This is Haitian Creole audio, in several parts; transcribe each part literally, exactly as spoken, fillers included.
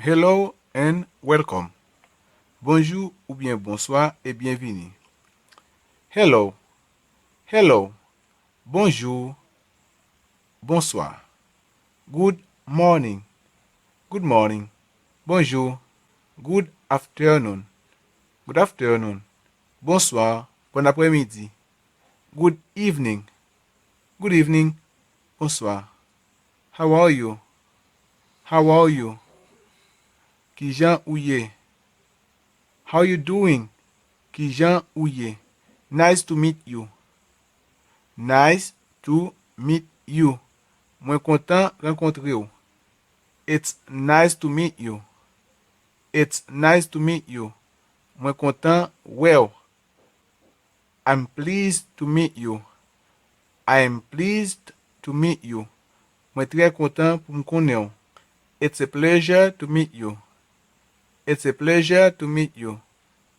Hello and welcome. Bonjou oubyen bonswa e byenvini. Hello. Hello. Bonjou. Bonswa. Good morning. Good morning. Bonjou. Good afternoon. Good afternoon. Bonswa. Bon aprèmidi. Good evening. Good evening. Bonswa. How are you? How are you? Kijan ou ye? How you doing? Kijan ou ye? Nice to meet you. Nice to meet you. Mwen kontan rankontre w. It's nice to meet you. It's nice to meet you. Mwen kontan wè w. I'm pleased to meet you. I am pleased to meet you. Mwen trè kontan pou m konnen w. It's a pleasure to meet you. It's a pleasure to meet you.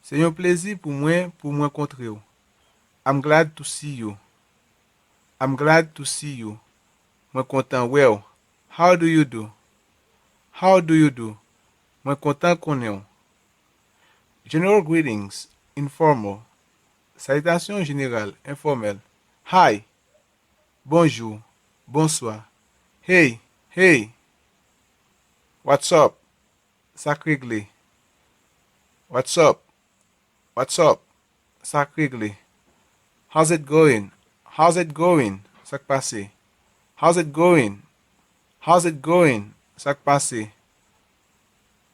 Se yon plezi pou mwen pou m rankontre w. I'm glad to see you. I'm glad to see you. Mwen kontan wè w. How do you do? How do you do? Mwen kontan konnen w. General greetings, informal. Salitasyon jeneral, enfòmèl. Hi. Bonjou. Bonswa. Hey. Hey. What's up? Sa k regle? What's up? What's up? Sa k regle? How's it going? How's it going? Sa k pase? How's it going? How's it going? Sa k pase?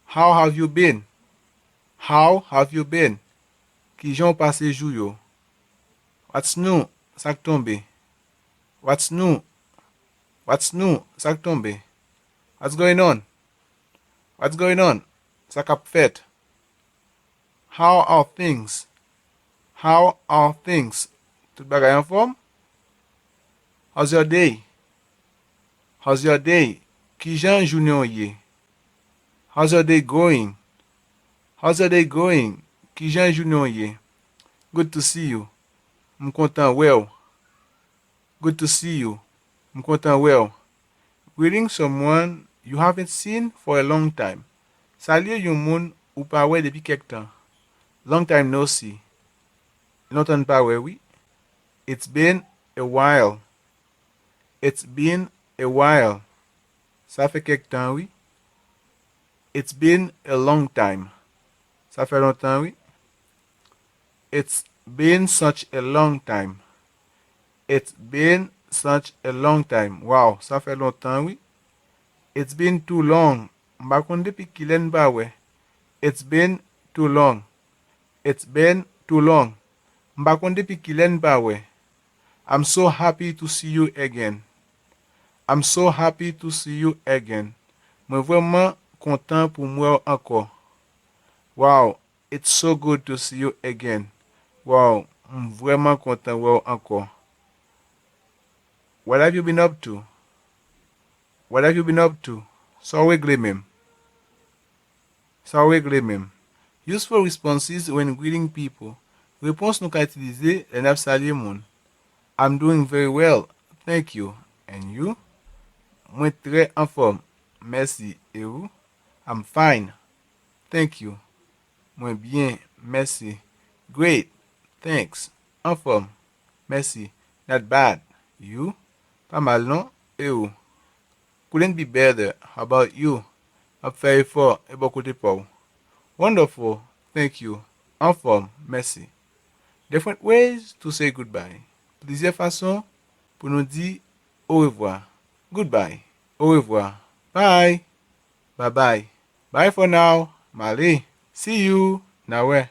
How have you been? How have you been? Kijan w pase jou yo? What's new? Sa k tonbe? What's new? What's new? Sa k tonbe? What's going on? What's going on? Sa k ap fèt? How are things? How are things? Tout bagay anfòm? How's your day? How's your day? Kijan jounen w ye? How's your day going? How's your day going? Kijan jounen w ye? Good to see you. M kontan wè w. Good to see you. M kontan wè w. Greeting someone you haven't seen for a long time. Salye yon moun ou pa wè depi kèk tan. Long time no see. Lontan n pa wè wi. It's been a while. It's been a while. Sa fè kèk tan wi. It's been a long time. Sa fè lontan wi. It's been such a long time. It's been such a long time. Wow, sa fè lontan wi. It's been too long. M pa konn depi kilè n pa wè. It's been too long. It's been too long. M pa konn depi kilè n pa wè. I'm so happy to see you again. I'm so happy to see you again. Mwen vrèman kontan pou m wè w ankò. Wow, it's so good to see you again. Wow, m vrèman kontan wè w ankò. What have you been up to? What have you been up to? Sa w regle menm? Sa w regle menm? Useful responses when greeting people. Repons nou ka itilize lè n ap salye moun. I'm doing very well, thank you. And you? Mwen trè anfòm, mèsi. E ou? I'm fine, thank you. Mwen byen, mèsi. Great, thanks. Anfòm, mèsi. Not bad. You? Pa mal non. E ou? Couldn't be better. How about you? M ap fè efò e bò kote pa w. Wonderful, thank you. Anfòm, mèsi. Different ways to say goodbye. Plizyè fason pou nou di orevwa. Goodbye. Orevwa. Bye. Babay. Bye for now. M ale. See you. N a wè.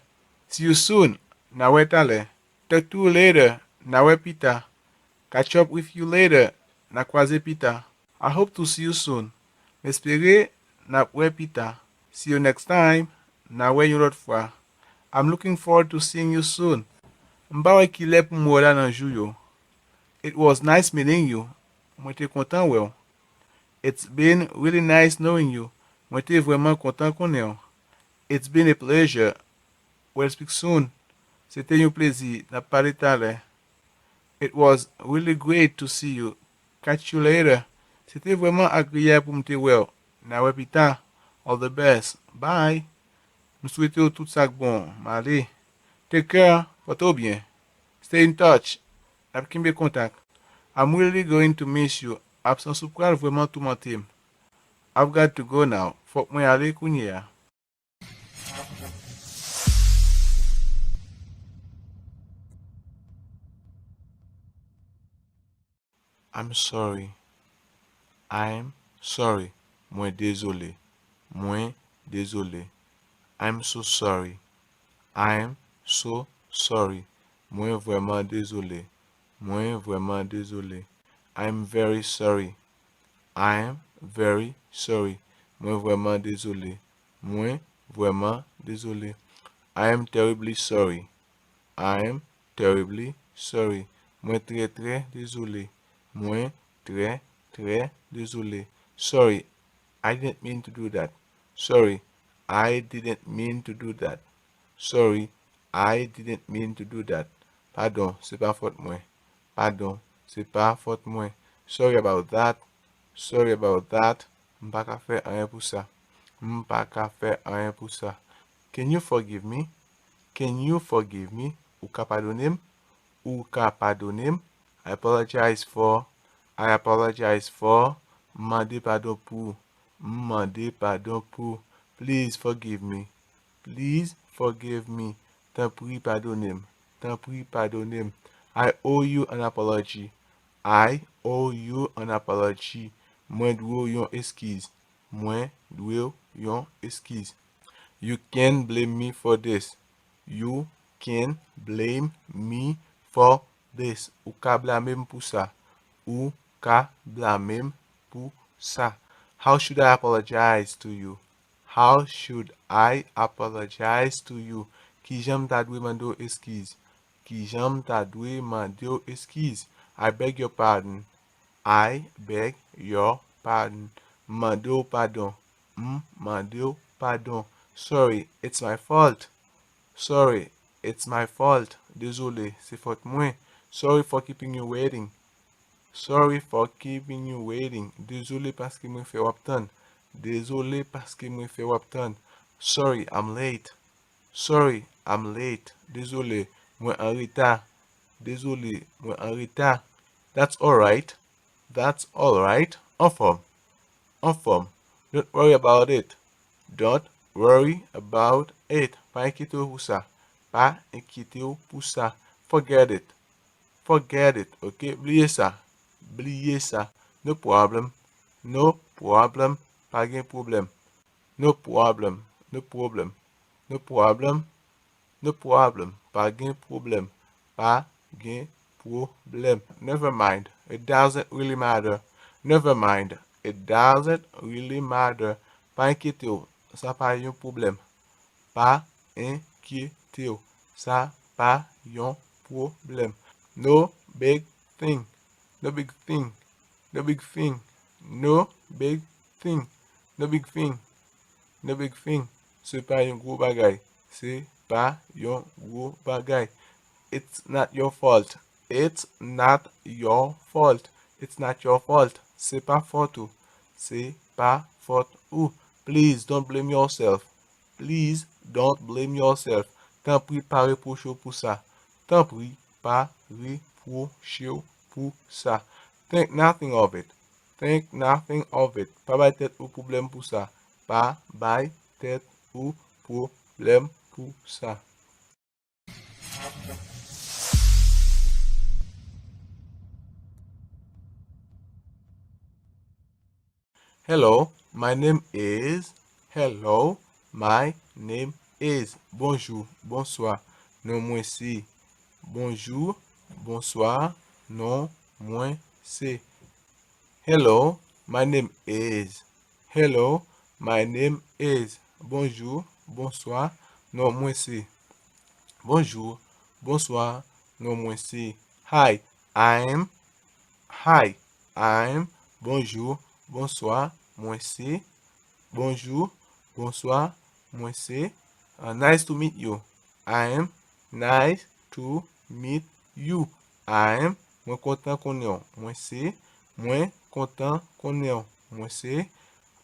See you soon. N a wè talè. Talk to you later. N a wè pita. Catch up with you later. N a kwaze pita. I hope to see you soon. M espere n ap wè pita. See you next time. N a wè yon lòt fwa. I'm looking forward to seeing you soon. M pa wè kilè pou m wè w la nan jou yo. It was nice meeting you. Mwen te kontan wè w. It's been really nice knowing you. Mwen te vrèman kontan konnen w. It's been a pleasure. We'll speak soon. Se te yon plezi. N ap pale talè. It was really great to see you. Catch you later. Se te vrèman agreyab pou m te wè w. N a wè pita. All the best. Bye. M swete w tout sa k bon. M ale. Take care. Pòte w byen. Stay in touch. N ap kenbe kontak. I'm really going to miss you. Absans ou pral vrèman toumante m. I've got to go now. Fòk mwen ale kounye a. I'm sorry. I'm sorry. Mwen dezole. Mwen dezole. I'm so sorry. I'm so sorry. Mwen vrèman dezole. Mwen vrèman dezole. I'm very sorry. I'm very sorry. Mwen vrèman dezole. Mwen vrèman dezole. I am terribly sorry. I am terribly sorry. Mwen trè, trè dezole. Mwen trè, trè dezole. Sorry, I didn't mean to do that. Sorry, I didn't mean to do that. Sorry, I didn't mean to do that. Padon, se pa fòt mwen. Padon, se pa fòt mwen. Sorry about that. Sorry about that. M pa ka fè anyen pou sa. M pa ka fè anyen pou sa. Can you forgive me? Can you forgive me? Ou ka padone m? Ou ka padone m? I apologize for. I apologize for. M mande padon pou. M mande padon pou. Please forgive me. Please forgive me. Tanpri padone m. Tanpri padone m. I owe you an apology. I owe you an apology. Mwen dwe w yon eskiz. Mwen dwe w yon eskiz. You can blame me for this. You can blame me for this. Ou ka blame m pou sa. Ou ka blame m pou sa. How should I apologize to you? How should I apologize to you? Kijan m ta dwe mande w eskiz? Kijan m ta dwe mande w eskiz? I beg your pardon. I beg your pardon. M mande w padon. M mande w padon. Sorry, it's my fault. Sorry, it's my fault. Dezole, se fòt mwen. Sorry for keeping you waiting. Sorry for keeping you waiting. Dezole paske mwen fè w ap tann. Dezole paske mwen fè w ap tann. Sorry, I'm late. Sorry, I'm late. Dezole, mwen an reta. Dezole, mwen an reta. That's alright. That's alright. Anfòm. Anfòm. Don't worry about it. Don't worry about it. Pa enkyete w pou sa. Pa enkyete w pou sa. Forget it. Forget it. Ok? Bliye sa. Bliye sa. No problem. No problem. Pa gen pwoblèm. No problem. No problem. No problem. No problem. Pa gen pwoblèm. Pa gen pwoblèm. Never mind. It doesn't really matter. Never mind. It doesn't really matter. Pa enkyete w. Sa pa yon pwoblèm. Pa enkyete w. Sa pa yon pwoblèm. No big thing. No big thing. No big thing. No big thing. No big thing. No big thing. Se pa yon gwo bagay. Se pa yon gwo bagay. It's not your fault. It's not your fault. It's not your fault. Se pa fòt ou. Se pa fòt ou. Please don't blame yourself. Please don't blame yourself. Tanpri pa repwoche w pou sa. Tanpri pa repwoche w pou sa. Think nothing of it. Think nothing of it. Pa bay tèt ou pwoblèm pou sa. Pa bay tèt ou pwoblèm pou sa. Hello, my name is. Hello, my name is. Bonjou, bonswa, non mwen se. Bonjou, bonswa, non mwen se. Hello, my name is. Hello, my name is. Bonjou, bonswa, non mwen se. Bonjou, bonswa, non mwen se. Hi, I'm. Hi, I'm. Bonjou, bonswa, mwen se. Bonjou, bonswa, mwen se. Uh, nice to meet you. I'm nice to meet you. I'm. Mwen kontan konnen w. Mwen se. Mwen kontan konnen w. Mwen se.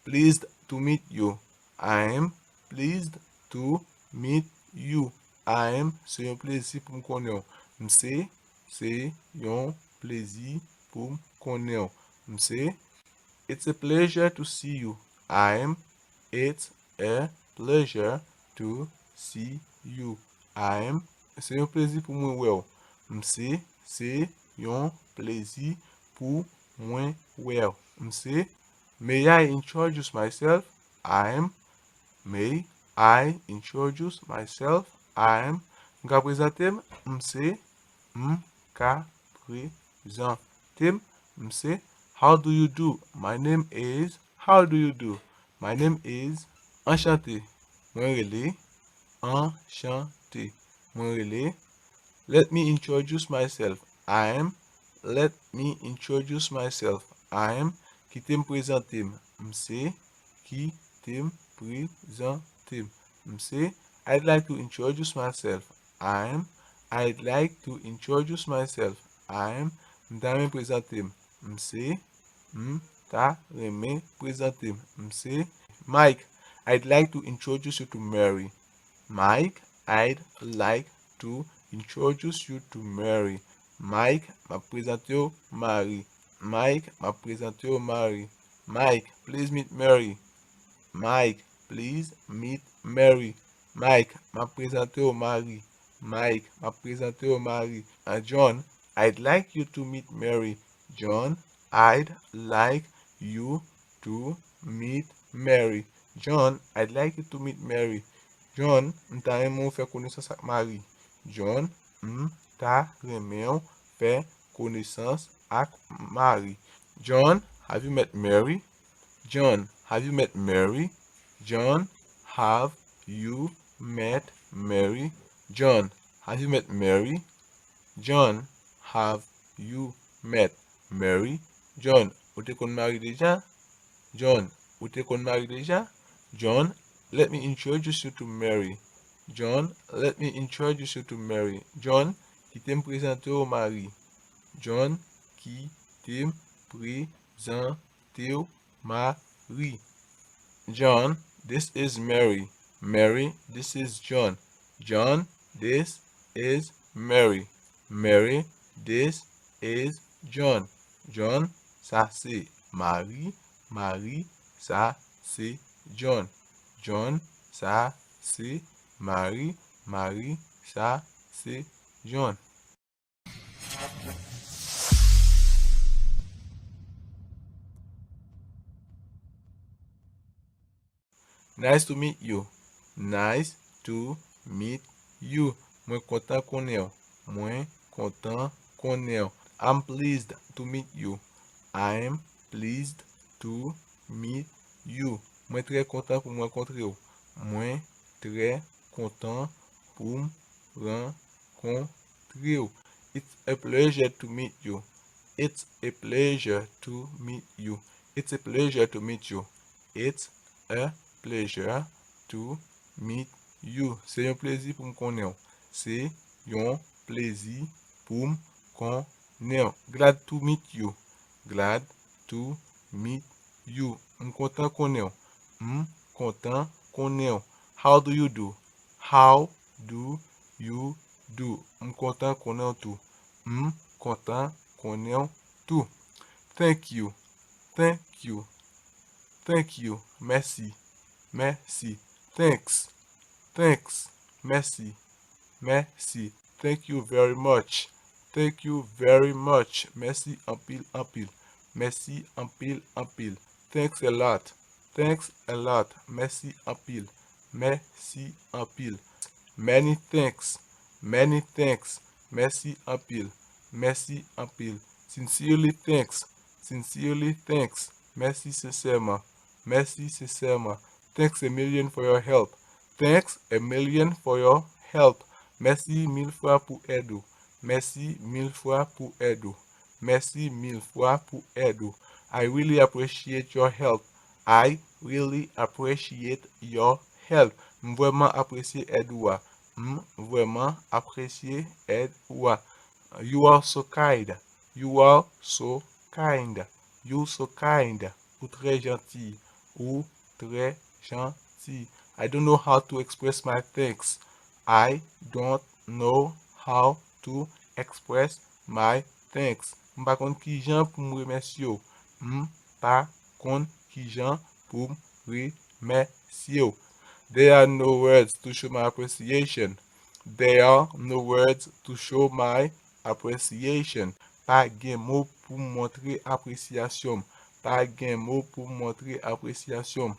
Pleased to meet you. I am pleased to meet you. I am, se yon plezi pou m konnen w. M se, se yon plezi pou m konnen w. M se, it's a pleasure to see you. I am, it's a pleasure to see you. I am, se yon plezi pou mwen wè w. M se, se yon plezi pou mwen wè w. M se, may I introduce myself? I am, may I introduce myself? I am, m ka prezante m? M se, m ka prezante m? M se, how do you do? My name is, how do you do? My name is, anchante. Mwen rele, anchante. Mwen rele, let me introduce myself. I am, let me introduce myself. I am, kite m prezante m. M se, kite m prezante m. M se, I'd like to introduce myself. I am, I'd like to introduce myself. I am, m ta renmen prezante m. M se, m ta renmen prezante m. M se, Mike, I'd like to introduce you to Mary. Mike, I'd like to introduce you to Mary. Mike, m ap prezante w Mari. Mike, m ap prezante w Mari. Mike, please meet Mary. Mike, please meet Mary. Mike, m ap prezante w Mari. Mike, m ap prezante w Mari. Uh, John, I'd like you to meet Mary. John, I'd like you to meet Mary. John, I'd like you to meet Mary. John, m ta renmen w fè konesans ak Mari. John, m ta renmen w fè konesans ak Mari. John, have you met Mary? John, have you met Mary? John, have you met Mary? John, have you met Mary? John, have you met Mary? John, ou te konn Mari deja? John, ou te konn Mari deja? John, let me introduce you to Mary. John, let me introduce you to Mary. John, kite m prezante w Mari. John, kite m prezante w Mari. John, this is Mary. Mary, this is John. John, this is Mary. Mary, this is John. John, sa se Mari. Mari, sa se John. John, sa se Mari. Mari, sa se John. Nice to meet you. Nice to meet you. Mwen kontan konnen w. Mwen kontan konnen w. I'm pleased to meet you. I am pleased to meet you. Mwen trè kontan pou m rankontre w. Mwen trè kontan pou m rankontre w. It's a pleasure to meet you. It's a pleasure to meet you. It's a pleasure to meet you. It's a pleasure to meet you. Se yon plezi pou m konnen w. Se yon plezi pou m konnen w. Glad to meet you. Glad to meet you. M kontan konnen w. M kontan konnen w. How do you do? How do you do? M kontan konnen w tou. M kontan konnen w tou. Thank you. Thank you. Thank you. Mèsi. Mèsi. Thanks. Thanks. Mèsi. Mèsi. Thank you very much. Thank you very much. Mèsi anpil, anpil. Mèsi anpil, anpil. Thanks a lot. Thanks a lot. Mèsi anpil. Mèsi anpil. Many thanks. Many thanks. Mèsi anpil. Mèsi anpil. Sincerely thanks. Sincerely thanks. Mèsi sensèman. Mèsi sensèman. Thanks a million for your help. Thanks a million for your help. Mèsi mil fwa pou èd ou. Mèsi mil fwa pou èd ou. Mèsi mil fwa pou èd ou. I really appreciate your help. I really appreciate your help. M vrèman apresye èd ou a. M vrèman apresye èd ou a. You are so kind. You are so kind. You so kind. Ou trè janti. Ou trè See, I don't know how to express my thanks. I don't know how to express my thanks. M pa konn kijan pou m remèsye w. M pa konn kijan pou m remèsye w. There are no words to show my appreciation. There are no words to show my appreciation. Pa gen mo pou m montre apresyasyon m. Pa gen mo pou m montre apresyasyon m.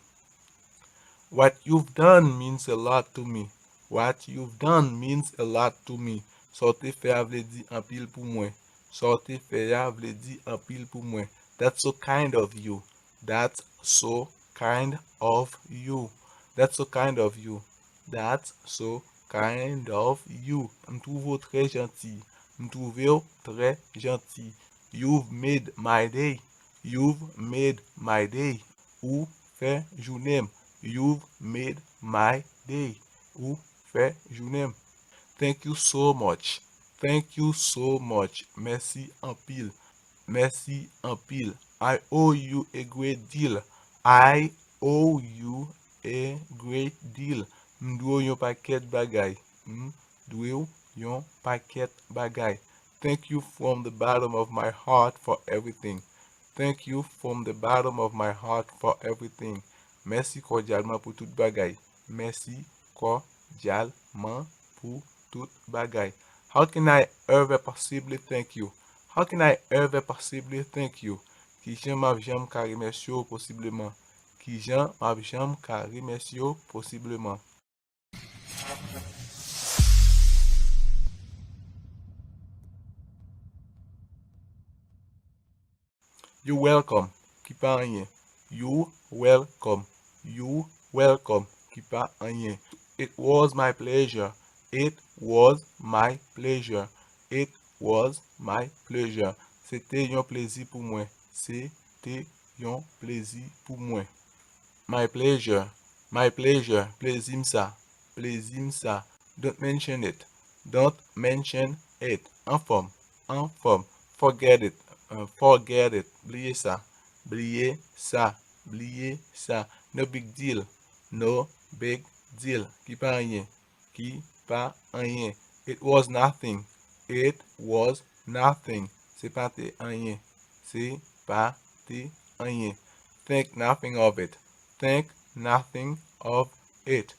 What you've done means a lot to me. What you've done means a lot to me. Sa w te fè a vle di anpil pou mwen. Sa w te fè a vle di anpil pou mwen. That's so kind of you. That's so kind of you. That's so kind of you. That's so kind of you. M twouve w trè janti. M twouve w trè janti. You've made my day. You've made my day. Ou fè jounen m. You've made my day. Ou fè jounen m. Thank you so much. Thank you so much. Mèsi anpil. Mèsi anpil. I owe you a great deal. I owe you a great deal. M dwe w yon pakèt bagay. M dwe w yon pakèt bagay. Thank you from the bottom of my heart for everything. Thank you from the bottom of my heart for everything. Mèsi kòdyalman pou tout bagay. Mèsi kòdyalman pou tout bagay. How can I ever possibly thank you? How can I ever possibly thank you? Kijan m ap janm ka remèsye w posibleman? Kijan m ap janm ka remèsye w posibleman? You welcome. Ki pa anyen. You welcome. You welcome. Ki pa anyen. It was my pleasure. It was my pleasure. It was my pleasure. Se te yon plezi pou mwen. Se te yon plezi pou mwen. My pleasure. My pleasure. Plezi m sa. Plezi m sa. Don't mention it. Don't mention it. Anfòm. Anfòm. Forget it. Uh, forget it. Bliye sa. Bliye sa. Bliye sa. No big deal. No big deal. Ki pa anyen. Ki pa anyen. It was nothing. It was nothing. Se pa te anyen. Se pa te anyen. Think nothing of it. Think nothing of it.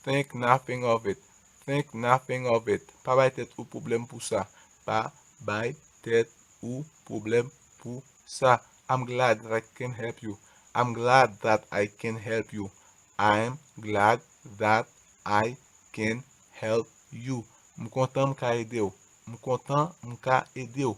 Think nothing of it. Think nothing of it. Pa bay tèt ou pwoblèm pou sa. Pa bay tèt ou pwoblèm pou sa. I'm glad that I can help you. I'm glad that I can help you. I'm glad that I can help you. M kontan m ka ede w. M kontan m ka ede w.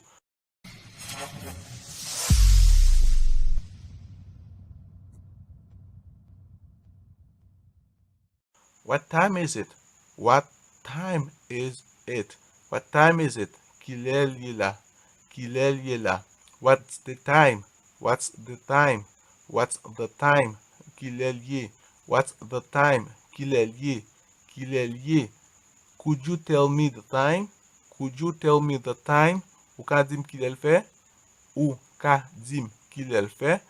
What time is it? What time is it? What time is it? Kilè l ye la? Kilè l ye la? What's the time? What's the time? What's the time? Kilè l ye? What's the time? Kilè l ye? Kilè l ye? Could you tell me the time? Could you tell me the time? Ou ka di m kilè l fè? Ou ka di m kilè l fè?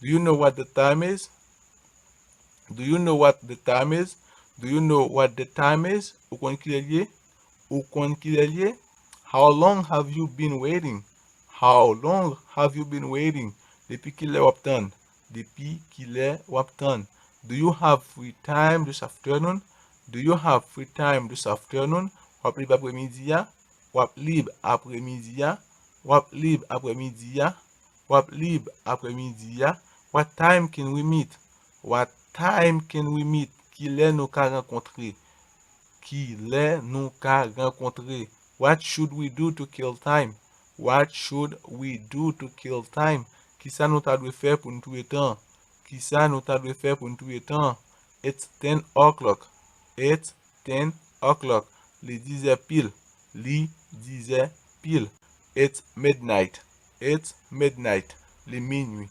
Do you know what the time is? Do you know what the time is? Do you know what the time is? Ou konn kilè l ye? Ou konn kilè l ye? How long have you been waiting? How long have you been waiting? Depi kilè w ap tann? Depi kilè w ap tann? Do you have free time this afternoon? Do you have free time this afternoon? W ap lib apremidi a? W ap lib apremidi a? W ap lib apremidi a? W ap lib apremidi a? What time can we meet? What time can we meet? Kilè nou ka rankontre? Kilè nou ka rankontre? What should we do to kill time? What should we do to kill time? Kisa nou ta dwe fè pou n touye tan? Kisa nou ta dwe fè pou n touye tan? It's ten o'clock. It's ten o'clock. Li dizè pil. Li dizè pil. It's midnight. It's midnight. Li minwi.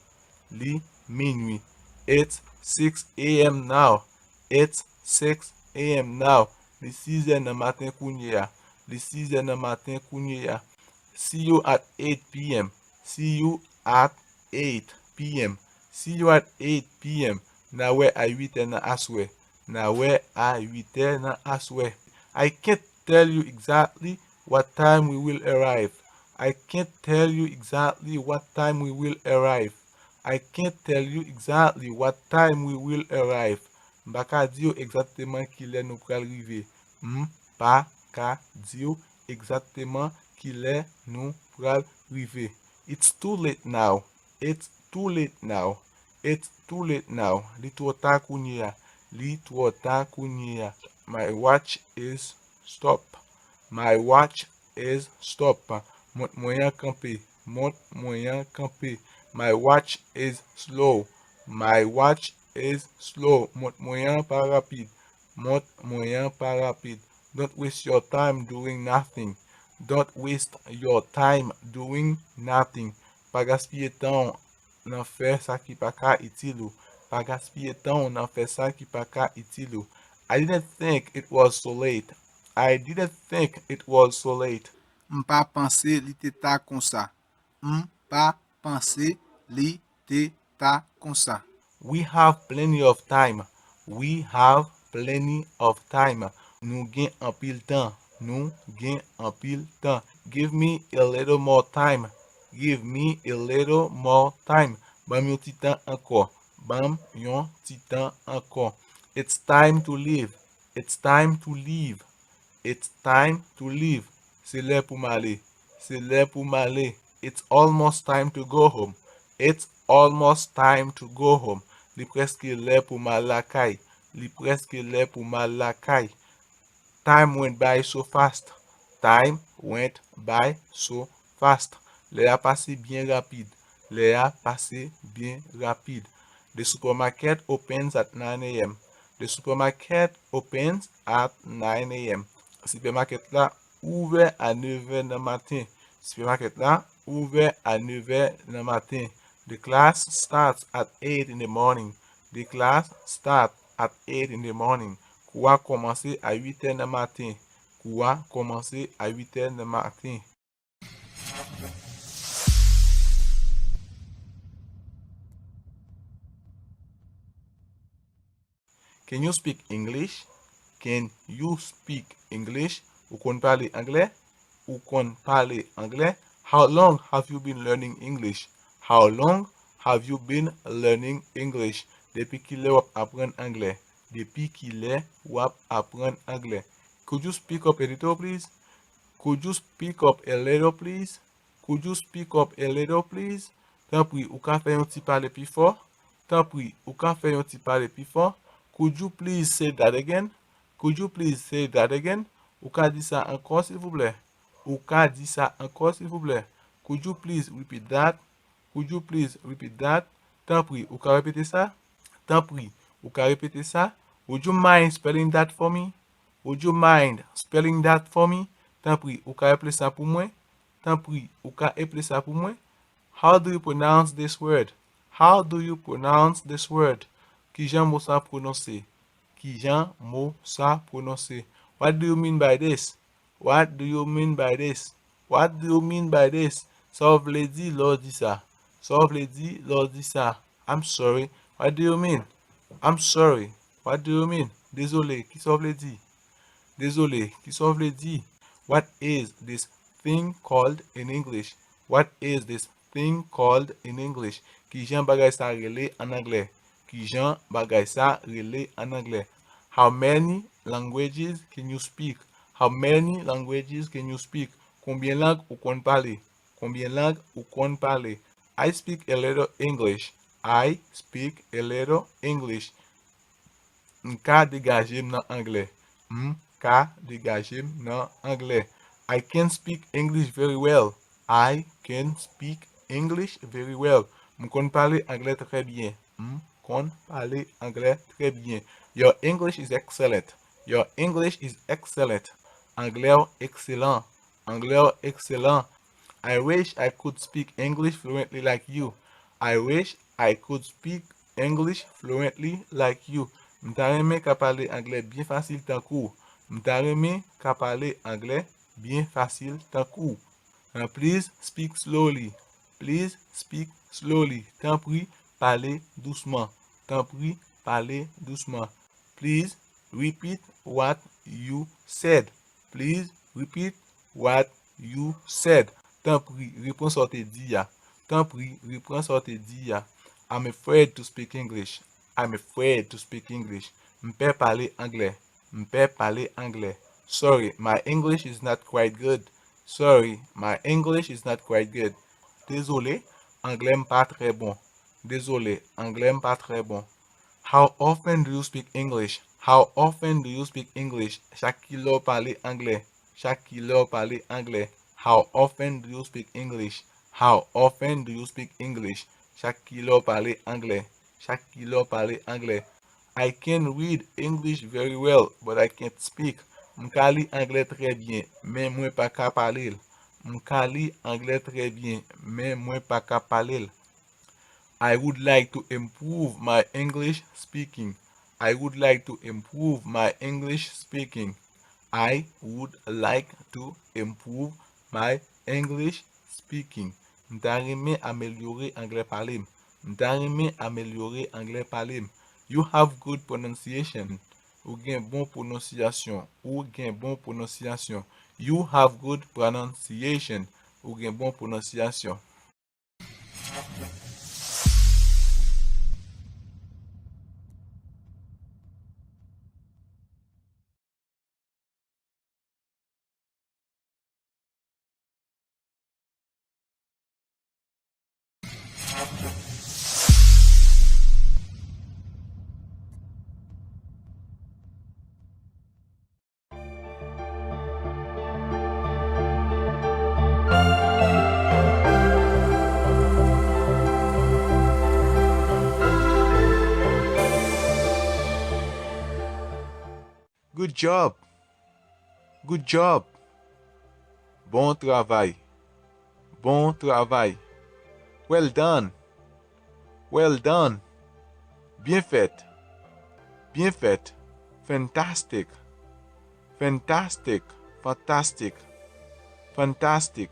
Li minwi. It's six a m now. It's six a m now. Li sizè nan maten kounye a. Li sizè nan maten kounye a. See you at eight p m. See you at eight p m. See you at eight p m. N a wè a uit è nan aswè. n a wè a uit è nan aswè. I can't tell you exactly what time we will arrive. I can't tell you exactly what time we will arrive. I can't tell you exactly what time we will arrive. M pa ka di w egzakteman kilè nou pral rive. M pa ka di w egzakteman kilè nou pral rive. It's too late now. It's too late now. It's too late now. Li twò ta kounye a. Li twò ta kounye a. My watch is stop. My watch is stop. Mont mwen an kanpe. Mont mwen an kanpe. My watch is slow. My watch is slow. Mont mwen an pa rapid. Mont mwen an pa rapid. Don't waste your time doing nothing. Don't waste your time doing nothing. Pa gaspiye tan w nan fè sa ki pa ka itil ou. Pa gaspiye tan w nan fè sa ki pa ka itil ou. I didn't think it was so late. I didn't think it was so late. M pa panse li te ta konsa. M pa panse li te ta konsa. We have plenty of time. We have plenty of time. Nou gen anpil tan. Nou gen anpil tan. Give me a little more time. Give me a little more time. Ban m yon ti tan ankò. Ban m yon ti tan ankò. It's time to leave. It's time to leave. It's time to leave. Se lè pou m ale. Se lè pou m ale. It's almost time to go home. It's almost time to go home. Li prèske lè pou m al lakay. Li prèske lè pou m al lakay. Time went by so fast. Time went by so fast. Lè a pase byen rapid. Lè a pase byen rapid. The supermarket opens at nine a m. The supermarket opens at nine a m. Sipèmakèt la ouvè a nèv è nan maten. Sipèmakèt la ouvè a nèv è nan maten. The class starts at eight in the morning. The class starts at eight in the morning. Kou a kòmanse a uit è nan maten. Kou a kòmanse a uit è nan maten. Can you speak English? Can you speak English? Ou konn pale anglè? Ou konn pale anglè? How long have you been learning English? How long have you been learning English? Depi kilè w ap aprann anglè? Depi kilè w ap aprann anglè? Could you speak up a little, please? Could you speak up a little, please? Could you speak up a little, please? Tanpri, ou ka fè yon ti pale pi fò? Tanpri, ou ka fè yon ti pale pi fò? Could you please say that again? Could you please say that again? Ou ka di sa ankò, silvouplè? Ou ka di sa ankò, silvouplè? Could you please repeat that? Could you please repeat that? Tanpri, ou ka repete sa? Tanpri, ou ka repete sa? Would you mind spelling that for me? Would you mind spelling that for me? Tanpri, ou ka eple sa pou mwen? Tanpri, ou ka eple sa pou mwen? How do you pronounce this word? How do you pronounce this word? Kijan mo sa pwononse? Kijan mo sa pwononse? What do you mean by this? What do you mean by this? What do you mean by this? Sa w vle di lè w di sa? Sa w vle di lè w di sa? I'm sorry. What do you mean? I'm sorry. What do you mean? Dezole, kisa w vle di? Dezole, kisa w vle di? What is this thing called in English? What is this thing called in English? Kijan bagay sa rele an anglè? Kijan bagay sa rele an anglè? How many languages can you speak? How many languages can you speak? Konbyen lang ou konn pale? Konbyen lang ou konn pale? I speak a little English. I speak a little English. M ka degaje m nan anglè. M ka degaje m nan anglè. I can speak English very well. I can speak English very well. M konn pale anglè trè byen. M konn pale anglè trè byen. Your English is excellent. Your English is excellent. Anglè w ekselan. Anglè w ekselan. I wish I could speak English fluently like you. I wish I could speak English fluently like you. M ta renmen ka pale anglè byen fasil tankou w. M ta renmen ka pale anglè byen fasil tankou w. Uh, please speak slowly. Please speak slowly. Tanpri, pale dousman. Tanpri, pale dousman. Please repeat what you said. Please repeat what you said. Tanpri, repran sa w te di a. Tanpri, repran sa w te di a. I'm afraid to speak English. I'm afraid to speak English. M pè pale anglè. M pè pale anglè. Sorry, my English is not quite good. Sorry, my English is not quite good. Dezole, anglè m pa trè bon. Dezole, anglè m pa trè bon. How often do you speak English? How often do you speak English? Chak kilè w pale anglè? Chak kilè w pale anglè? How often do you speak English? How often do you speak English? Chak kilè w pale anglè? Chak kilè w pale anglè? I can read English very well, but I can't speak. M ka li anglè trè byen, men mwen pa ka pale l. M ka li anglè trè byen, men mwen pa ka pale l. I would like to improve my English speaking. I would like to improve my English speaking. I would like to improve my English speaking. M ta renmen amelyore anglè pale m. M ta renmen amelyore anglè pale m. You have good pronunciation. Ou gen bon pwononsiyasyon. Ou gen bon pwononsiyasyon. You have good pronunciation. Ou gen bon pwononsiyasyon. Good job. Good job. Bon travay. Bon travay. Well done. Well done. Byen fèt. Byen fèt. Fantastic. Fantastic. Fantastic. Fantastic.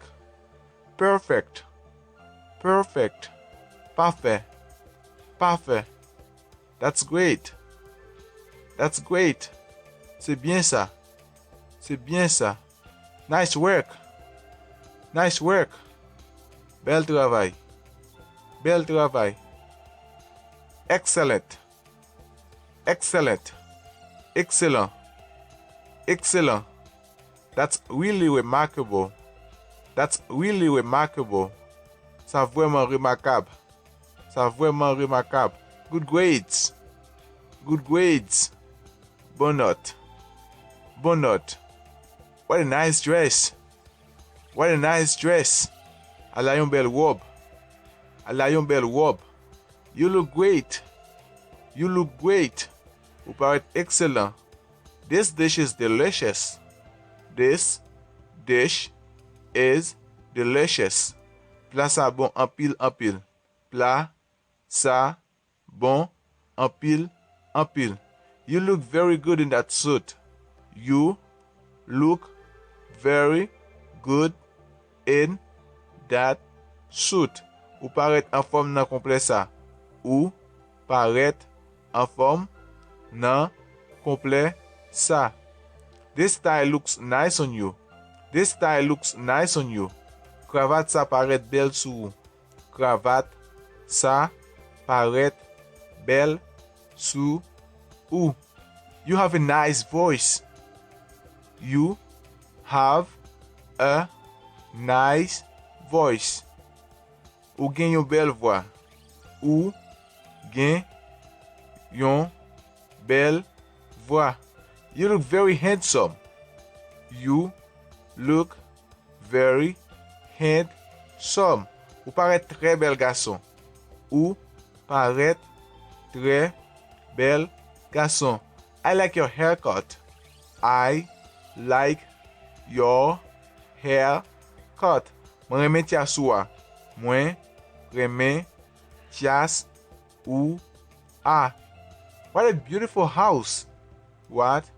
Perfect. Perfect. Pafè. Pafè. That's great. That's great. Se byen sa. Se byen sa. Nice work. Nice work. Bèl travay. Bèl travay. Excellent. Excellent. Ekselan. Ekselan. That's really remarkable. That's really remarkable. Sa vrèman remakab. Sa vrèman remakab. Good grades. Good grades. Bon nòt. Bon nòt. What a nice dress. What a nice dress. Ala yon bèl wòb. Ala yon bèl wòb. You look great. You look great. Ou parèt ekselan. This dish is delicious. This dish is delicious. Pla sa bon anpil, anpil. Pla sa bon anpil, anpil. You look very good in that suit. You look very good in that suit. Ou parèt anfòm nan konplè sa. Ou parèt anfòm nan konplè sa. This tie looks nice on you. This tie looks nice on you. Kravat sa parèt bèl sou ou. Kravat sa parèt bèl sou ou. You have a nice voice. You have a nice voice. Ou gen yon bèl vwa. Ou gen yon bèl vwa. You look very handsome. You look very handsome. Ou parèt trè bèl gason. Ou parèt trè bèl gason. I like your haircut. I like your haircut. Mwen renmen tyas ou a. Mwen renmen tyas ou a. What a beautiful house. What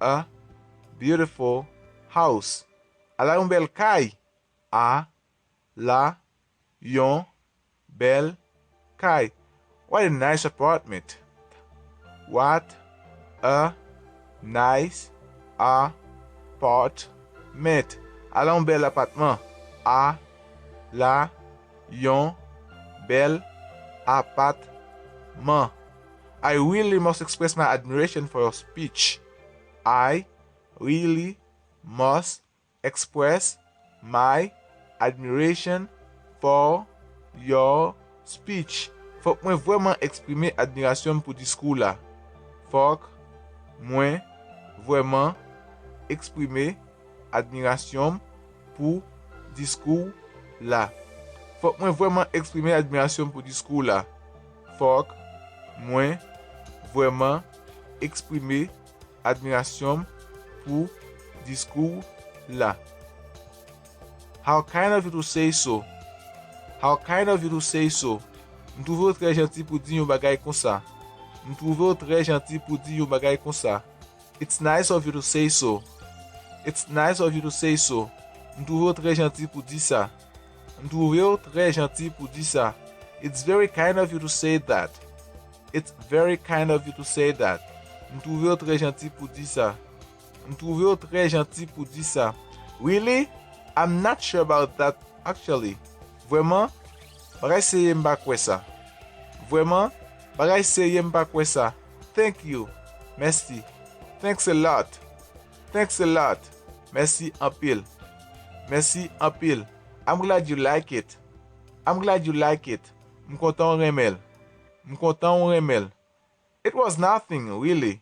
a beautiful house. Ala yon bèl kay. Ala yon bèl kay. What a nice apartment. What a nice apartment. A la yon bèl apatman. A la yon bèl apatman. I really must express my admiration for your speech. I really must express my admiration for your speech. Fòk mwen vrèman eksprime admirasyon m pou diskou w la. Fòk mwen vrèman eksprime admirasyon m pou diskou w la. Fòk mwen vrèman eksprime admirasyon m pou diskou w la. Fòk mwen vrèman eksprime admirasyon m pou diskou w la. How kind of you to say so. How kind of you to say so. M twouve w trè janti pou di yon bagay konsa. M twouve w trè janti pou di yon bagay konsa. It's nice of you to say so. It's nice of you to say so. M twouve w trè janti pou di sa. M twouve w trè janti pou di sa. It's very kind of you to say that. It's very kind of you to say that. M twouve w trè janti pou di sa. M twouve w trè janti pou di sa. Really? I'm not sure about that, actually. Vrèman, bagay serye m pa kwè sa. Vrèman, bagay serye m pa kwè sa. Thank you. Mèsi. Thanks a lot. Thanks a lot. Mèsi anpil. Mèsi anpil. I'm glad you like it. I'm glad you like it. M kontan w renmen l. M kontan w renmen l. It was nothing, really.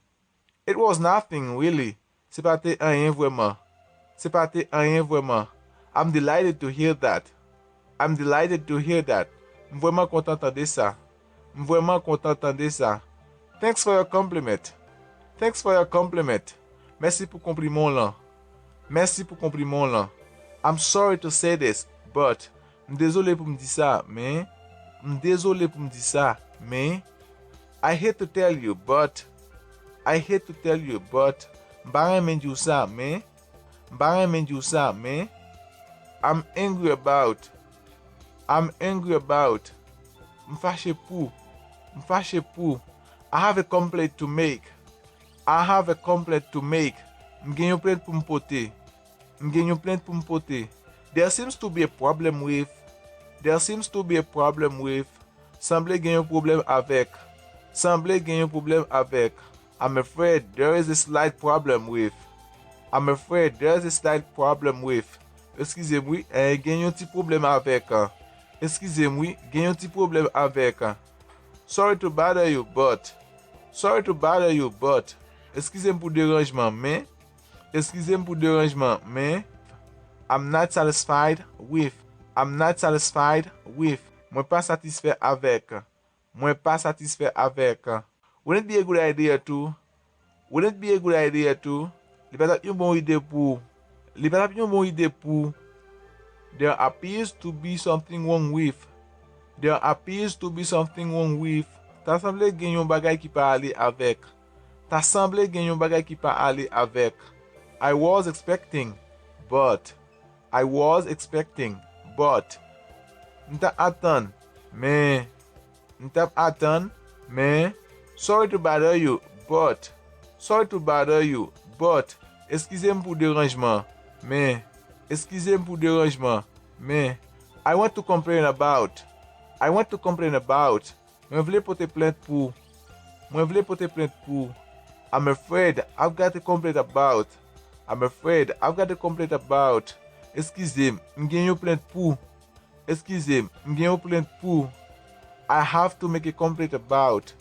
It was nothing, really. Se pa te anyen vrèman. Se pa te anyen vrèman. I'm delighted to hear that. I'm delighted to hear that. M vrèman kontan tande sa. M vrèman kontan tande sa. Thanks for your compliment. Thanks for your compliment. Mèsi pou konpliman w lan. Mèsi pou konpliman w lan. I'm sorry to say this, but. M dezole pou m di sa, men. M dezole pou m di sa, men. I hate to tell you, but. I hate to tell you, but. M pa renmen di w sa, men. M pa renmen di w sa, men. I'm angry about. I'm angry about. M fache pou. M fache pou. I have a complaint to make. I have a complaint to make. M gen yon plent pou m pote. M gen yon plent pou m pote. There seems to be a problem with. There seems to be a problem with. Sanble gen yon pwoblèm avèk. Sanble gen yon pwoblèm avèk. I'm afraid there is a slight problem with. I'm afraid there is a slight problem with. Eskize m wi, eh, gen yon ti pwoblèm avèk. Eskize m wi, gen yon ti pwoblèm avèk. Sorry to bother you, but. Sorry to bother you, but. Eskize m pou deranjman, men. Eskize m pou deranjman, men. I'm not satisfied with. I'm not satisfied with. Mwen pa satisfè avèk. Mwen pa satisfè avèk. Wouldn't it be a good idea to? Wouldn't it be a good idea to? Li pa t ap yon bon ide pou. Li pa t ap yon bon ide pou. There appears to be something wrong with. There appears to be something wrong with. Ta sanble gen yon bagay ki pa ale avèk. Ta sanble gen yon bagay ki pa ale avèk. I was expecting, but. I was expecting, but. M ta atann, men. M t ap atann, men. Sorry to bother you, but. Sorry to bother you, but. Eskize m pou deranjman, men. Eskize m pou deranjman, men. I want to complain about. I want to complain about. Mwen vle pote plent pou. Mwen vle pote plent pou. I'm afraid I've got a complaint about. I'm afraid I've got a complaint about. Eskize m, m gen yon plent pou. Eskize m, m gen yon plent pou. I have to make a complaint about.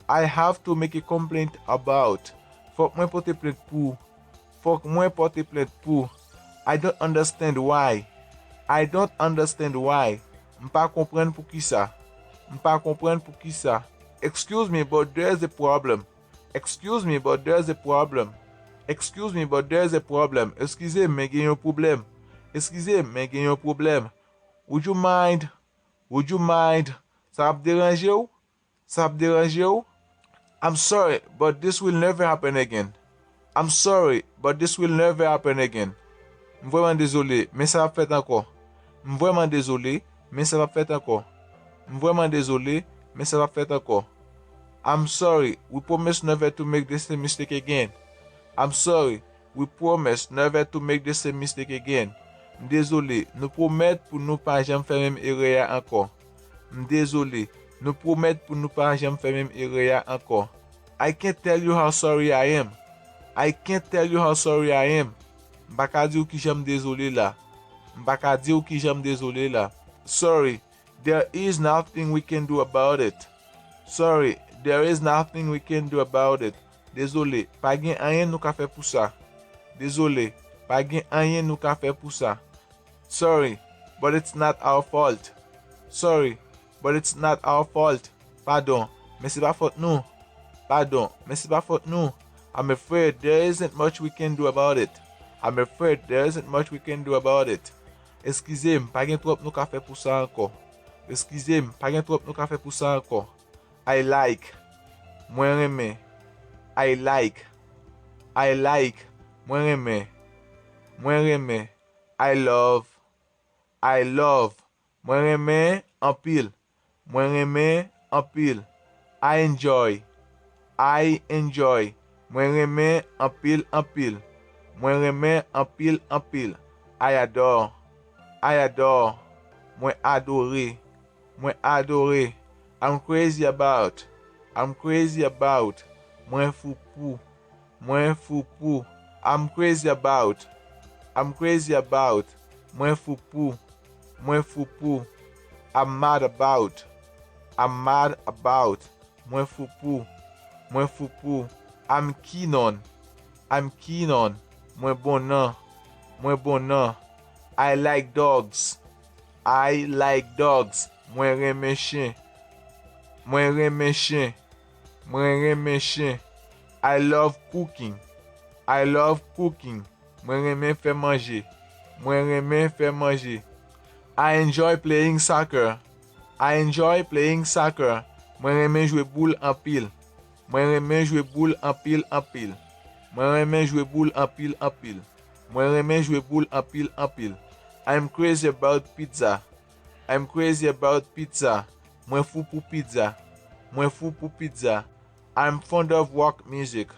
I have to make a complaint about. Fòk mwen pote plent pou. Fòk mwen pote plent pou. I don't understand why. I don't understand why. M pa konprann poukisa. M pa konprann poukisa. Excuse me, but there's a problem. Excuse me, but there's a problem. Excuse me, but there's a problem. Eskize m, men gen yon pwoblèm. Eskize m, men gen yon pwoblèm. Would you mind? Would you mind? Sa ap deranje w? Sa ap deranje w? I'm sorry, but this will never happen again. I'm sorry, but this will never happen again. M vrèman dezole, men sa p ap fèt ankò. M vrèman dezole, men sa p ap fèt ankò. M vrèman dezole, men sa p ap fèt ankò. I'm sorry, we promise never to make the same mistake again. I'm sorry, we promise never to make the same mistake again. M dezole, nou pwomèt pou nou pa janm fè menm erè a ankò. M dezole, nou pwomèt pou nou pa janm fè menm erè a ankò. I can't tell you how sorry I am. I can't tell you how sorry I am. M pa ka di w kijan m dezole la. M pa ka di w kijan m dezole la. Sorry, there is nothing we can do about it. Sorry, there is nothing we can do about it. Dezole, pa gen anyen nou ka fè pou sa. Dezole, pa gen anyen nou ka fè pou sa. Sorry, but it's not our fault. Sorry, but it's not our fault. Padon, men se pa fòt nou. Padon, men se pa fòt nou. I'm afraid there isn't much we can do about it. I'm afraid there isn't much we can do about it. Eskize m, pa gen twòp nou ka fè pou sa ankò. Eskize m, pa gen twòp nou ka fè pou sa ankò. I like. Mwen renmen. I like. I like. Mwen renmen. Mwen renmen. I love. I love. Mwen renmen anpil. Mwen renmen anpil. I enjoy. I enjoy. Mwen renmen anpil anpil. Mwen renmen anpil anpil. I adore. I adore. Mwen adore. Mwen adore. I'm crazy about. I'm crazy about. Mwen fou pou. Mwen fou pou. I'm crazy about. I'm crazy about. Mwen fou pou. Mwen fou pou. I'm mad about. I'm mad about. Mwen fou pou. Mwen fou pou. I'm keen on. I'm keen on. Mwen bon nan. Mwen bon nan. I like dogs. I like dogs. Mwen renmen chen. Mwen renmen chen. Mwen renmen chen. I love cooking. I love cooking. Mwen renmen fè manje. Mwen renmen fè manje. I enjoy playing soccer. I enjoy playing soccer. Mwen renmen jwe boul anpil. Mwen renmen jwe boul anpil anpil. Mwen renmen jwe boul anpil anpil. Mwen renmen jwe boul anpil anpil. I'm crazy about pizza. I'm crazy about pizza. Mwen fou pou pizza. Mwen fou pou pizza. I'm fond of rock music.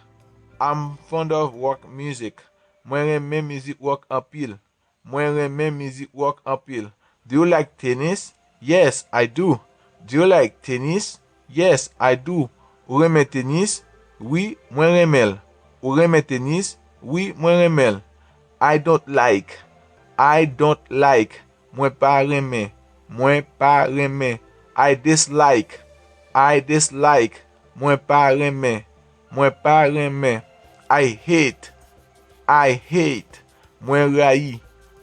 I'm fond of rock music. Mwen renmen mizik rock anpil. Mwen renmen mizik rock anpil. Do you like tennis? Yes, I do. Do you like tennis? Yes, I do. Ou renmen tenis? Wi, mwen renmen l. Ou renmen tenis? Wi, mwen renmen l. I don't like. I don't like. Mwen pa renmen. Mwen pa renmen. I dislike. I dislike. Mwen pa renmen. Mwen pa renmen. I hate. I hate. Mwen rayi.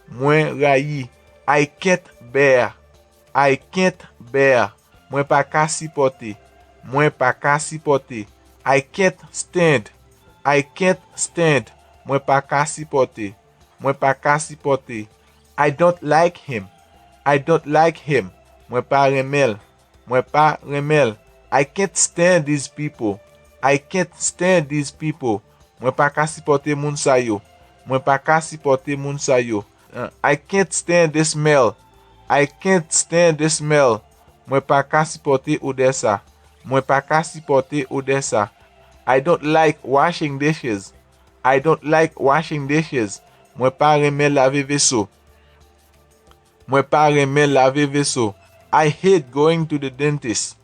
Mwen rayi. I can't bear. I can't bear. Mwen pa ka sipòte. Mwen pa ka sipòte. I can't stand. I can't stand. Mwen pa ka sipòte. Mwen pa ka sipòte. I don't like him. I don't like him. Mwen pa renmen l. Mwen pa renmen l. I can't stand these people. I can't stand these people. Mwen pa ka sipòte moun sa yo. Mwen pa ka sipòte moun sa yo. Uh, I can't stand the smell. I can't stand the smell. Mwen pa ka sipòte odè sa. Mwen pa ka sipòte odè sa. I don't like washing dishes. I don't like washing dishes. Mwen pa renmen lave veso. Mwen pa renmen lave veso. I hate going to the dentist.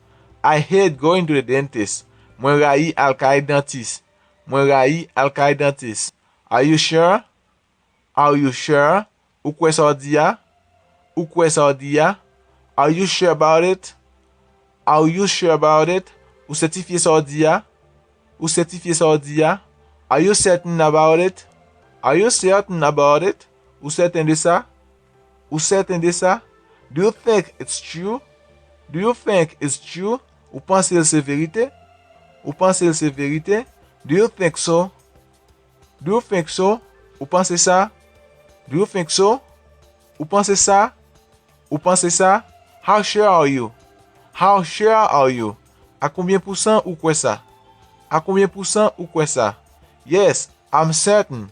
I hate going to the dentist. Mwen rayi al kay dantis. Mwen rayi al kay dantis. Are you sure? Are you sure? Ou kwè sa w di a? Ou kwè sa w di a? Are you sure about it? Are you sure about it? Ou sètifye sa w di a? Ou sètifye sa w di a? Are you certain about it? Are you certain about it? Ou sèten de sa? Ou sèten de sa? Do you think it's true? Do you think it's true? Ou panse l se verite? Ou panse l se verite? Do you think so? Do you think so? Ou panse sa? Do you think so? Ou panse sa? Ou panse sa? How sure are you? How sure are you? A konbyen pousan ou kwè sa? A konbyen pousan ou kwè sa? Yes, I'm certain.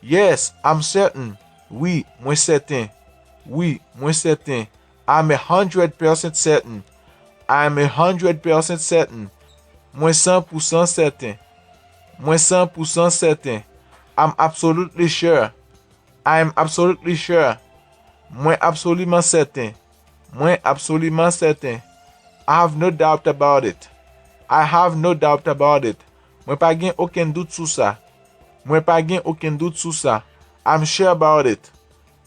Yes, I'm certain. Wi, mwen sèten. Wi, mwen sèten. I'm a hundred percent certain. I'm a hundred percent certain. Mwen san pou san sèten. Mwen san pou san sèten. I'm absolutely sure. I am absolutely sure. Mwen absoliman sèten. Mwen absoliman sèten. I have no doubt about it. I have no doubt about it. Mwen pa gen okenn dout sou sa. Mwen pa gen okenn dout sou sa. I'm sure about it.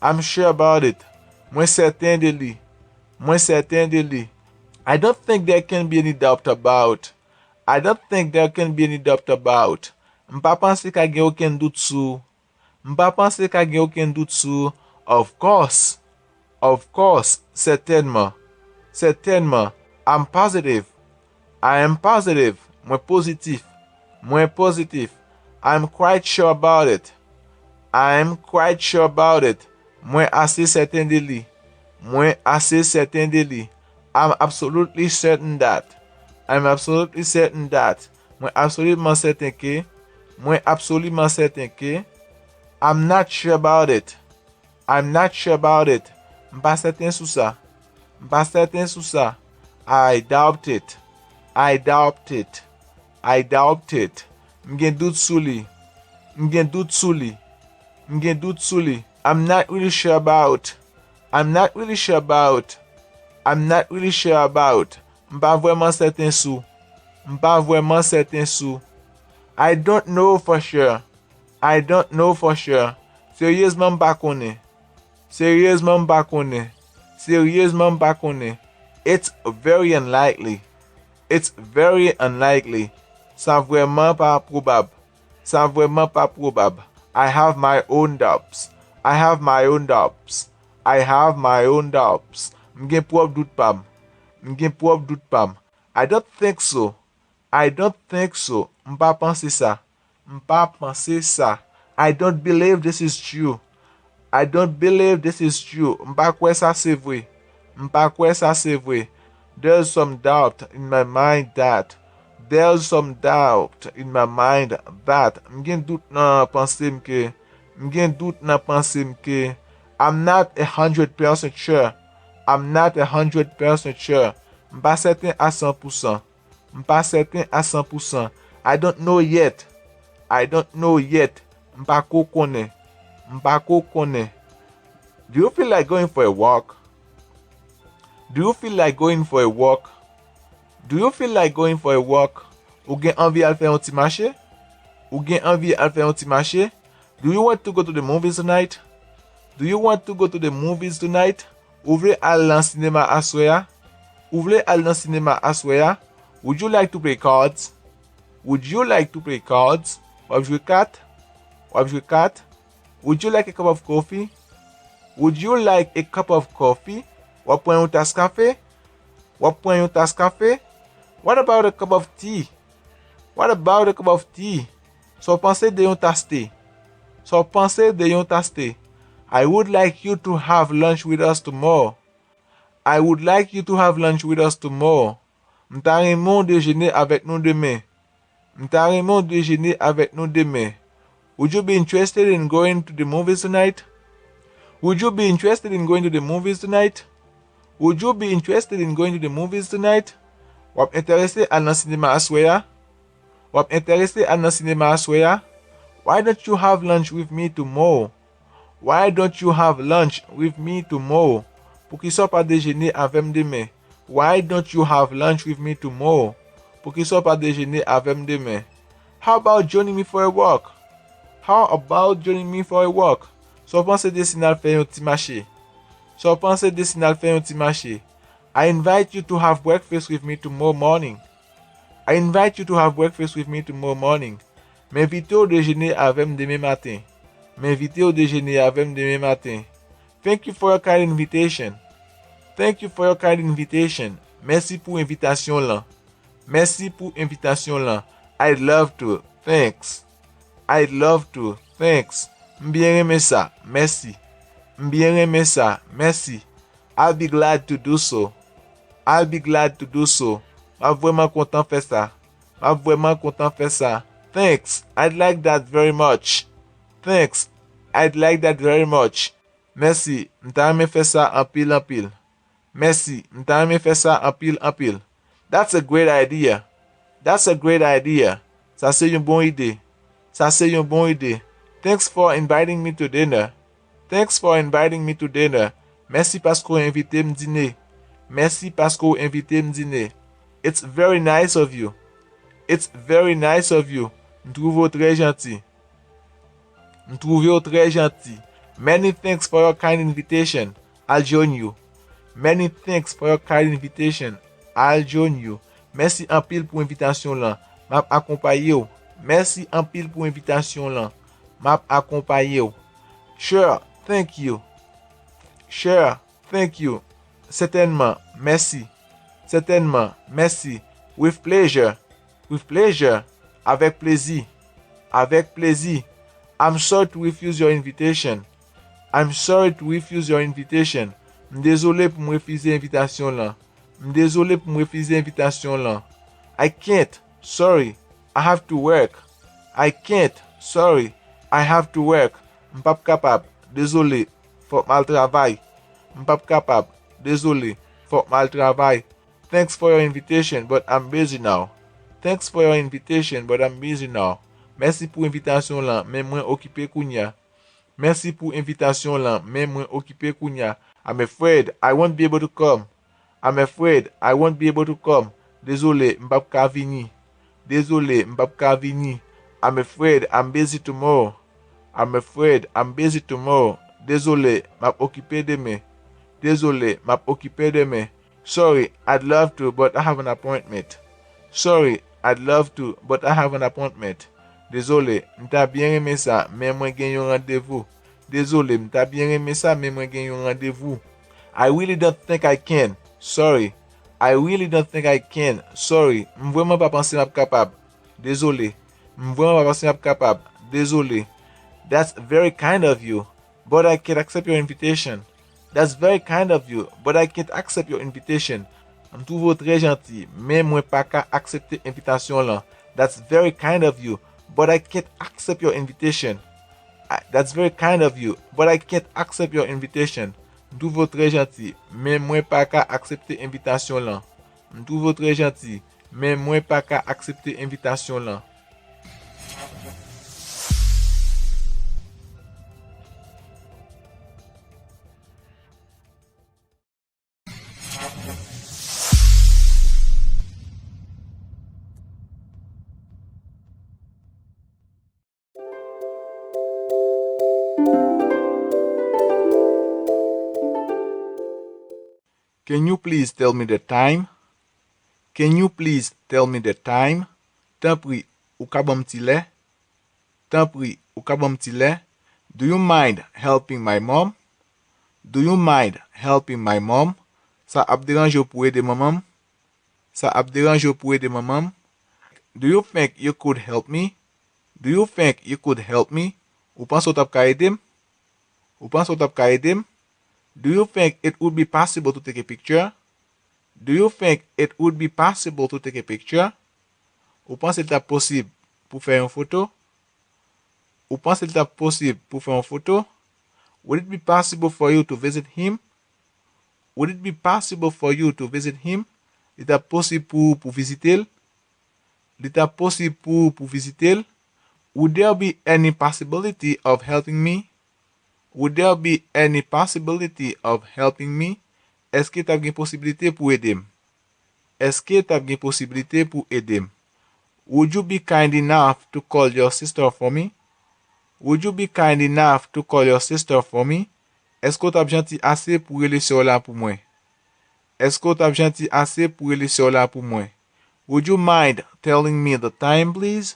I'm sure about it. Mwen sèten de li. Mwen sèten de li. I don't think there can be any doubt about. I don't think there can be any doubt about. M pa panse ka gen okenn dout sou. M pa panse ka gen okenn dout sou. Of course. Of course. Sètènman. Sètènman. I'm positive. I am positive. Mwen pozitif. Mwen pozitif. I'm quite sure about it. I am quite sure about it. Mwen ase sèten de li. Mwen ase sèten de li. I'm absolutely certain that. I'm absolutely certain that. Mwen absoliman sèten ke. Mwen absoliman sèten ke. I'm not sure about it. I'm not sure about it. M pa sèten sou sa. M pa sèten sou sa. I doubt it. I doubt it. I doubt it. M gen dout sou li. M gen dout sou li. M gen dout sou li. I'm not really sure about. I'm not really sure about. I'm not really sure about. M pa vrèman sèten sou. M pa vrèman sèten sou. I don't know for sure. I don't know for sure. Seryezman, m pa konnen. Seryezman, m pa konnen. Seryezman, m pa konnen. It's very unlikely. It's very unlikely. Sa vrèman pa pwobab. Sa vrèman pa pwobab. I have my own doubts. I have my own doubts. I have my own doubts. M gen pwòp dout pa m. M gen pwòp dout pa m. I don't think so. I don't think so. M pa panse sa. M pa panse sa. I don't believe this is true. I don't believe this is true. M pa kwè sa se vre. M pa kwè sa se vre. There's some doubt in my mind that. There's some doubt in my mind that. M gen dout nan panse m ke. M gen dout nan panse m ke. I'm not a hundred percent sure. I'm not a hundred percent sure. M pa sèten a san pou san. M pa sèten a san pou san. I don't know yet. I don't know yet. M pa ko konnen. M pa ko konnen. Do you feel like going for a walk? Do you feel like going for a walk? Do you feel like going for a walk? Ou gen anvi al fè yon ti mache? Ou gen anvi al fè yon ti mache? Do you want to go to the movies tonight? Do you want to go to the movies tonight? Ou vle al nan sinema aswè a? Ou vle al nan sinema aswè a? Would you like to play cards? Would you like to play cards? W ap jwe kat? W ap jwe kat? Would you like a cup of coffee? Would you like a cup of coffee? W ap pran yon tas kafe? W ap pran yon tas kafe? What about a cup of tea? What about a cup of tea? Sa w panse de yon tas te? Sa w panse de yon tas te? I would like you to have lunch with us tomorrow. I would like you to have lunch with us tomorrow. M ta renmen w dejene avèk nou demen. M ta renmen w dejene avèk nou demen. Would you be interested in going to the movies tonight? Would you be interested in going to the movies tonight? Would you be interested in going to the movies tonight? W ap enterese al nan sinema aswè a? W ap enterese al nan sinema aswè a? Why don't you have lunch with me tomorrow? Why don't you have lunch with me tomorrow? Poukisa w pa dejene avè m demen? Why don't you have lunch with me tomorrow? Poukisa w pa dejene avè m demen? How about joining me for a walk? How about joining me for a walk? Sa w panse de si n al fè yon ti mache? Sa w panse de si n al fè yon ti mache? I invite you to have breakfast with me tomorrow morning. I invite you to have breakfast with me tomorrow morning. M envite w dejene avè m demen maten. M envite w dejene avè m demen maten. Thank you for your kind invitation. Thank you for your kind invitation. Mèsi pou envitasyon lan. Mèsi pou envitasyon lan. I'd love to. Thanks. I'd love to. Thanks. M byen renmen sa. Mèsi. M byen renmen sa. Mèsi. I'll be glad to do so. I'll be glad to do so. M ap vrèman kontan fè sa. M ap vrèman kontan fè sa. Thanks. I'd like that very much. Thanks. I'd like that very much. Mèsi. M ta renmen fè sa anpil anpil. Mèsi. M ta renmen fè sa anpil anpil. That's a great idea. That's a great idea. Sa se yon bon ide. Sa se yon bon ide. Thanks for inviting me to dinner. Thanks for inviting me to dinner. Mèsi paske w envite m dine. Mèsi paske w envite m dine. It's very nice of you. It's very nice of you. M twouve w trè janti. M twouve w trè janti. Many thanks for your kind invitation. I'll join you. Many thanks for your kind invitation. I'll join you. Mèsi anpil pou envitasyon lan. M ap akonpaye w. Mèsi anpil pou envitasyon lan. M ap akonpaye w. Sure, thank you. Sure, thank you. Sètènman, mèsi. Sètènman, mèsi. With pleasure. With pleasure. Avèk plezi. Avèk plezi. I'm sorry to refuse your invitation. I'm sorry to refuse your invitation. M dezole pou m refize envitasyon lan. M dezole pou m refize envitasyon lan. I can't. Sorry. I have to work. I can't. Sorry. I have to work. M p ap kapab. Dezole. Fòk m al travay. M p ap kapab. Dezole. Fòk m al travay. Thanks for your invitation, but I'm busy now. Thanks for your invitation, but I'm busy now. Mèsi pou envitasyon lan, men mwen okipe kounye a. Mèsi pou envitasyon lan, men mwen okipe kounye a. I'm afraid I won't be able to come. I'm afraid I won't be able to come. Dezole, m p ap ka vini. Dezole, m p ap ka vini. I'm afraid I'm busy tomorrow. I'm afraid I'm busy tomorrow. Dezole, m ap okipe demen. Dezole, m ap okipe demen. Sorry, I'd love to, but I have an appointment. Sorry, I'd love to, but I have an appointment. Dezole, m ta byen renmen sa, men mwen gen yon randevou. Dezole, m ta byen renmen sa, men mwen gen yon randevou. I really don't think I can. Sorry. I really don't think I can. Sorry. M vrèman pa panse m ap kapab. Dezole. M vrèman pa panse m ap kapab. Dezole. That's very kind of you, but I can't accept your invitation. That's very kind of you, but I can't accept your invitation. M twouve w trè janti, men mwen pa ka aksepte envitasyon lan. That's very kind of you, but I can't accept your invitation. I, that's very kind of you, but I can't accept your invitation. M twouve w trè janti, men mwen pa ka aksepte envitasyon lan. M twouve w trè janti, men mwen pa ka aksepte envitasyon lan. Can you please tell me the time? Can you please tell me the time? Tanpri, ou ka ban m ti lè? Tanpri, ou ka ban m ti lè? Do you mind helping my mom? Do you mind helping my mom? Sa ap deranje w pou w ede manman m? Sa ap deranje w pou w ede manman m? Do you think you could help me? Do you think you could help me? Ou panse w t ap ka ede m? Ou panse w t ap ka ede m? Do you think it would be possible to take a picture? Do you think it would be possible to take a picture? Ou panse l t ap posib pou fè yon foto? Ou panse l t ap posib pou fè yon foto? Would it be possible for you to visit him? Would it be possible for you to visit him? Li t ap posib pou ou pou vizite l? Li t ap posib pou ou pou vizite l? Would there be any possibility of helping me? Would there be any possibility of helping me? Èske t ap gen posiblite pou ede m? Èske t ap gen posiblite pou ede m? Would you be kind enough to call your sister for me? Would you be kind enough to call your sister for me? Èske w t ap janti ase pou rele sè w la pou mwen? Èske w t ap janti ase pou rele sè w la pou mwen? Would you mind telling me the time, please?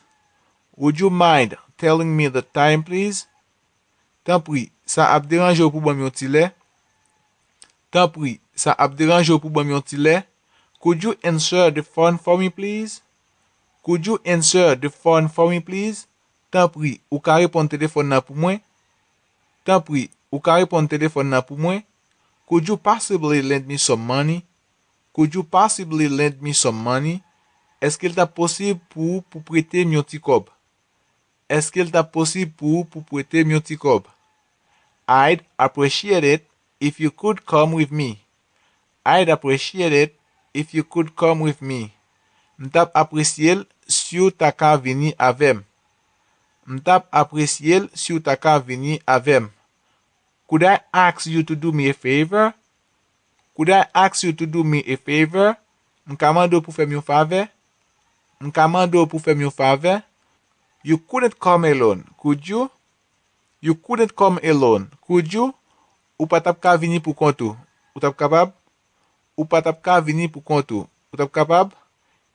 Would you mind telling me the time, please? Tanpri, sa ap deranje w pou ban m yon ti lè? Tanpri, sa ap deranje w pou ban m yon ti lè? Could you answer the phone for me, please? Could you answer the phone for me, please? Tanpri, ou ka reponn telefòn nan pou mwen? Tanpri, ou ka reponn telefòn nan pou mwen? Could you possibly lend me some money? Could you possibly lend me some money? Èske l t ap posib pou ou pou prete m yon ti kòb? Èske l t ap posib pou ou pou prete m yon ti kòb? I'd appreciate it if you could come with me. I'd appreciate it if you could come with me. M t ap apresye l si w ta ka vini avè m. M t ap apresye l si w ta ka vini avè m. Could I ask you to do me a favor? Could I ask you to do me a favor? M ka mande w pou fè m yon favè? M ka mande w pou fè m yon favè? You couldn't come alone, could you? You couldn't come alone, could you? Ou pa t ap ka vini pou kont ou. Ou t ap kapab? Ou pa t ap ka vini pou kont ou. Ou t ap kapab?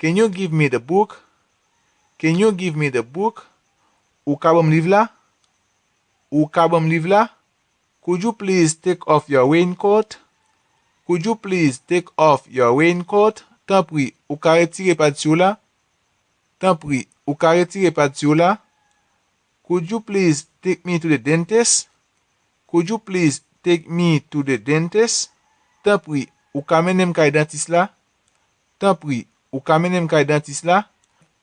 Can you give me the book? Can you give me the book? Ou ka ban m liv la? Ou ka ban m liv la? Could you please take off your raincoat? Could you please take off your raincoat? Tanpri, ou ka retire pati w la? Tanpri, ou ka retire pati w la? Could you please take me to the dentist? Could you please take me to the dentist? Tanpri, ou ka mennen m kay dantis la? Tanpri, ou ka mennen m kay dantis la?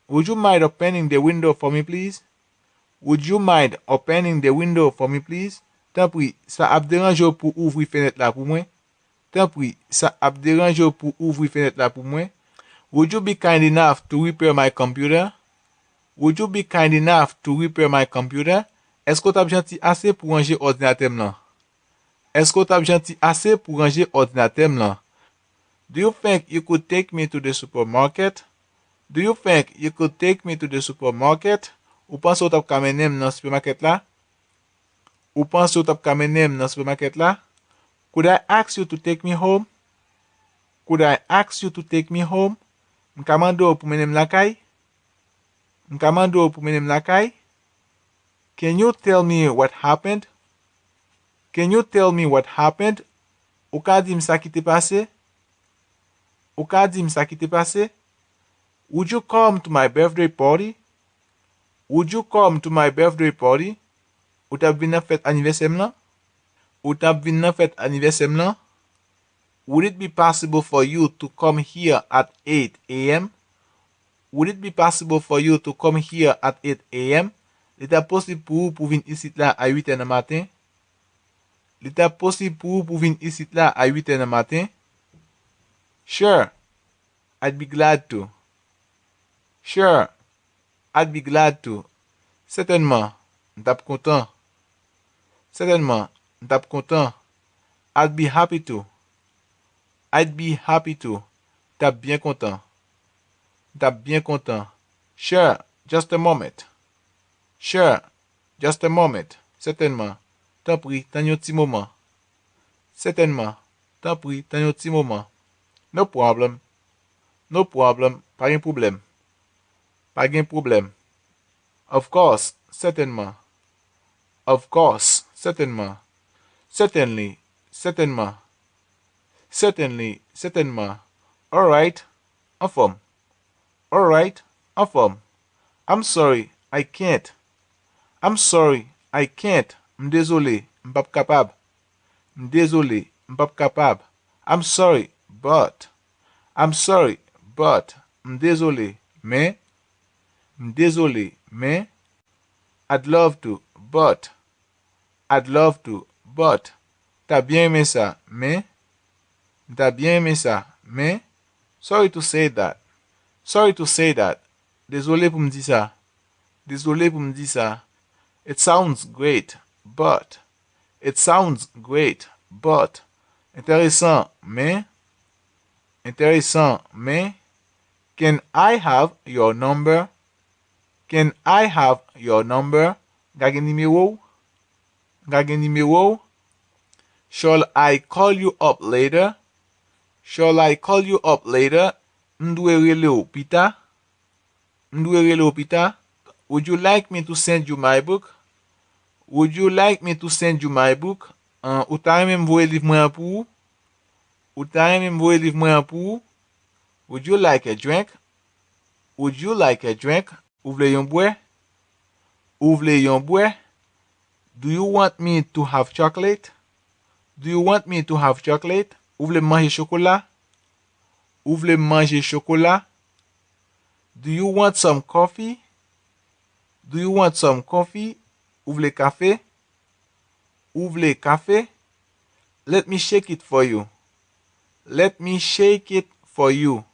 Would you mind opening the window for me, please? Would you mind opening the window for me, please? Tanpri, sa ap deranje w pou ouvri fenèt la pou mwen? Tanpri, sa ap deranje w pou ouvri fenèt la pou mwen? Would you be kind enough to repair my computer? Would you be kind enough to repair my computer? Èske w t ap janti ase pou ranje òdinatè m lan? Èske w t ap janti ase pou ranje òdinatè m lan? Do you think you could take me to the supermarket? Do you think you could take me to the supermarket? Ou panse w t ap ka mennen m nan sipemakèt la? Ou panse w t ap ka mennen m nan sipemakèt la? Could I ask you to take me home? Could I ask you to take me home? M ka mande w pou mennen m lakay? M ka mande w pou mennen m lakay? Can you tell me what happened? Can you tell me what happened? Ou ka di m sa ki te pase? Ou ka di m sa ki te pase? Would you come to my birthday party? Would you come to my birthday party? Ou t ap vin nan fèt anivèsè m lan? Ou t ap vin nan fèt anivèsè m lan? Would it be possible for you to come here at eight a m? Would it be possible for you to come here at eight a m? Li t ap posib pou ou pou vin isit la a uit è nan maten? Li t ap posib pou ou pou vin isit la a uit è nan maten? Sure, I'd be glad to. Sure, I'd be glad to. Sètènman, m t ap kontan. Sètènman, m t ap kontan. I'd be happy to. I'd be happy to. M t ap byen kontan. M t ap byen kontan. Sure, just a moment. Sure, just a moment. Sètènman. Tanpri, tann yon ti moman. Sètènman. Tanpri, tann yon ti moman. No problem. No problem. Pa gen pwoblèm. Pa gen pwoblèm. Of course, sètènman. Of course, sètènman. Certainly, sètènman. Certainly, sètènman. Alright, anfòm. Alright, anfòm. I'm sorry, I can't. I'm sorry, I can't. M dezole, m p ap kapab. M dezole, m p ap kapab. I'm sorry, but. I'm sorry, but. M dezole, men. M dezole, men. I'd love to, but. I'd love to, but. M ta byen renmen sa, men. M ta byen renmen sa, men. Sorry to say that. Sorry to say that. Dezole pou m di sa. Dezole pou m di sa. It sounds great, but. It sounds great, but. Enteresan, men. Enteresan, men. Can I have your number? Can I have your number? M ka gen nimewo w? M ka gen nimewo w? Shall I call you up later? Shall I call you up later? M dwe rele w pita? M dwe rele w pita? Would you like me to send you my book? Would you like me to send you my book? An, ou ta renmen m voye liv mwen an pou ou? Ou ta renmen m voye liv mwen an pou ou? Would you like a drink? Would you like a drink? Ou vle yon bwè? Ou vle yon bwè? Do you want me to have chocolate? Do you want me to have chocolate? Ou vle m manje chokola? Ou vle m manje chokola? Do you want some coffee? Do you want some coffee? Ou vle kafe? Ou vle kafe? Let me shake it for you. Let me shake it for you.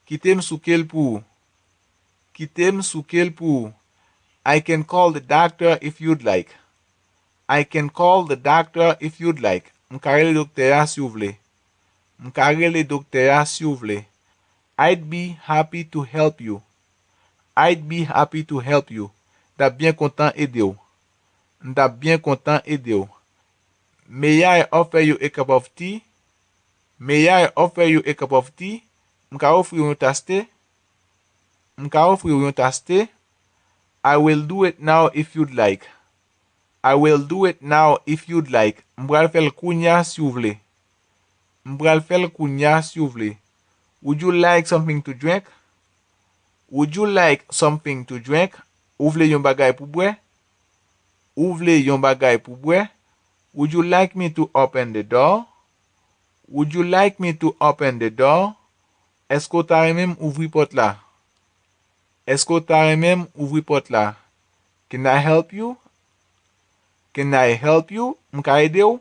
Kite m souke l pou ou. Kite m souke l pou ou. I can call the doctor if you'd like. I can call the doctor if you'd like. M ka rele doktè a si w vle. M ka rele doktè a si w vle. I'd be happy to help you. I'd be happy to help you. M t ap byen kontan ede w. M t ap byen kontan ede w. May I offer you a cup of tea? May I offer you a cup of tea? M ka ofri w yon tas te? M ka ofri w yon tas te? I will do it now if you'd like. I will do it now if you'd like. M pral fè l kounya si w vle. M pral fè l kounya si w vle. Would you like something to drink? Would you like something to drink? Ou vle yon bagay pou bwè? Ou vle yon bagay pou bwè? Would you like me to open the door? Would you like me to open the door? Èske w ta renmen m ouvri pòt la? Èske w ta renmen m ouvri pòt la? Can I help you? Can I help you? M ka ede w?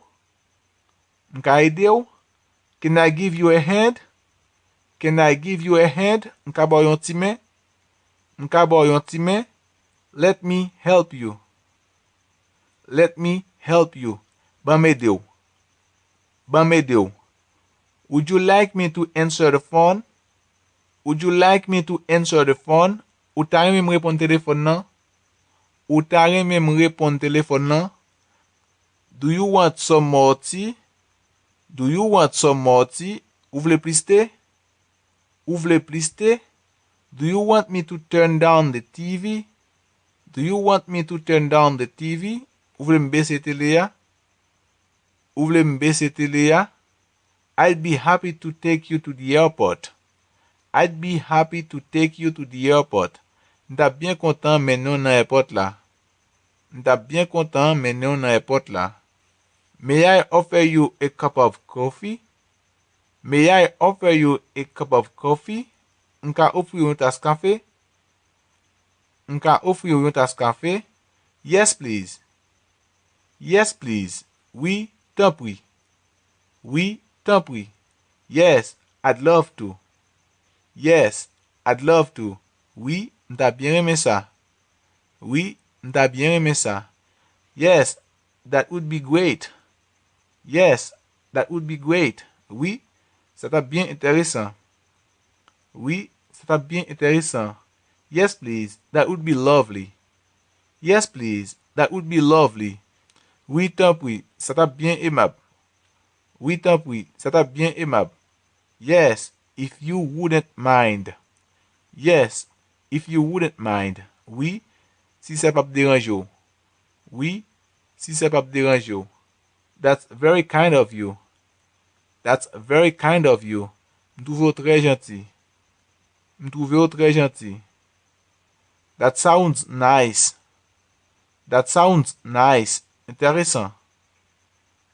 M ka ede w? Can I give you a hand? Can I give you a hand? M ka ba w yon ti men? M ka ba w yon ti men? Let me help you. Let me help you. Ban m ede w. Ban m ede w. Would you like me to answer the phone? Would you like me to answer the phone? Ou ta renmen m reponn telefòn nan? Ou ta renmen m reponn telefòn nan? Do you want some more tea? Do you want some more tea? Ou vle plis te? Ou vle plis te? Do you want me to turn down the T V? Do you want me to turn down the T V? Ou vle m bese tele a? Ou vle m bese tele a? I'd be happy to take you to the airport. I'd be happy to take you to the airport. M t ap byen kontan mennen w nan èpòt la. M t ap byen kontan mennen w nan èpòt la. May I offer you a cup of coffee? May I offer you a cup of coffee? M ka ofri w yon tas kafe? M ka ofri w yon tas kafe? Yes, please. Yes, please. Wi, tanpri. Wi, tanpri. Yes, I'd love to. Yes, I'd love to. Wi, m ta byen renmen sa. Wi, m ta byen renmen sa. Yes, that would be great. Yes, that would be great. Wi, sa t ap byen enteresan. Wi, sa t ap byen enteresan. Yes, please, that would be lovely. Yes, please, that would be lovely. Wi, tanpri, sa t ap byen emab. Wi, tanpri, sa t ap byen emab. Yes, if you wouldn't mind. Yes, if you wouldn't mind. Wi, si sa p ap deranje w. Wi, si sa p ap deranje w. That's very kind of you. That's very kind of you. M twouve w trè janti. M twouve w trè janti. That sounds nice. That sounds nice. Enteresan.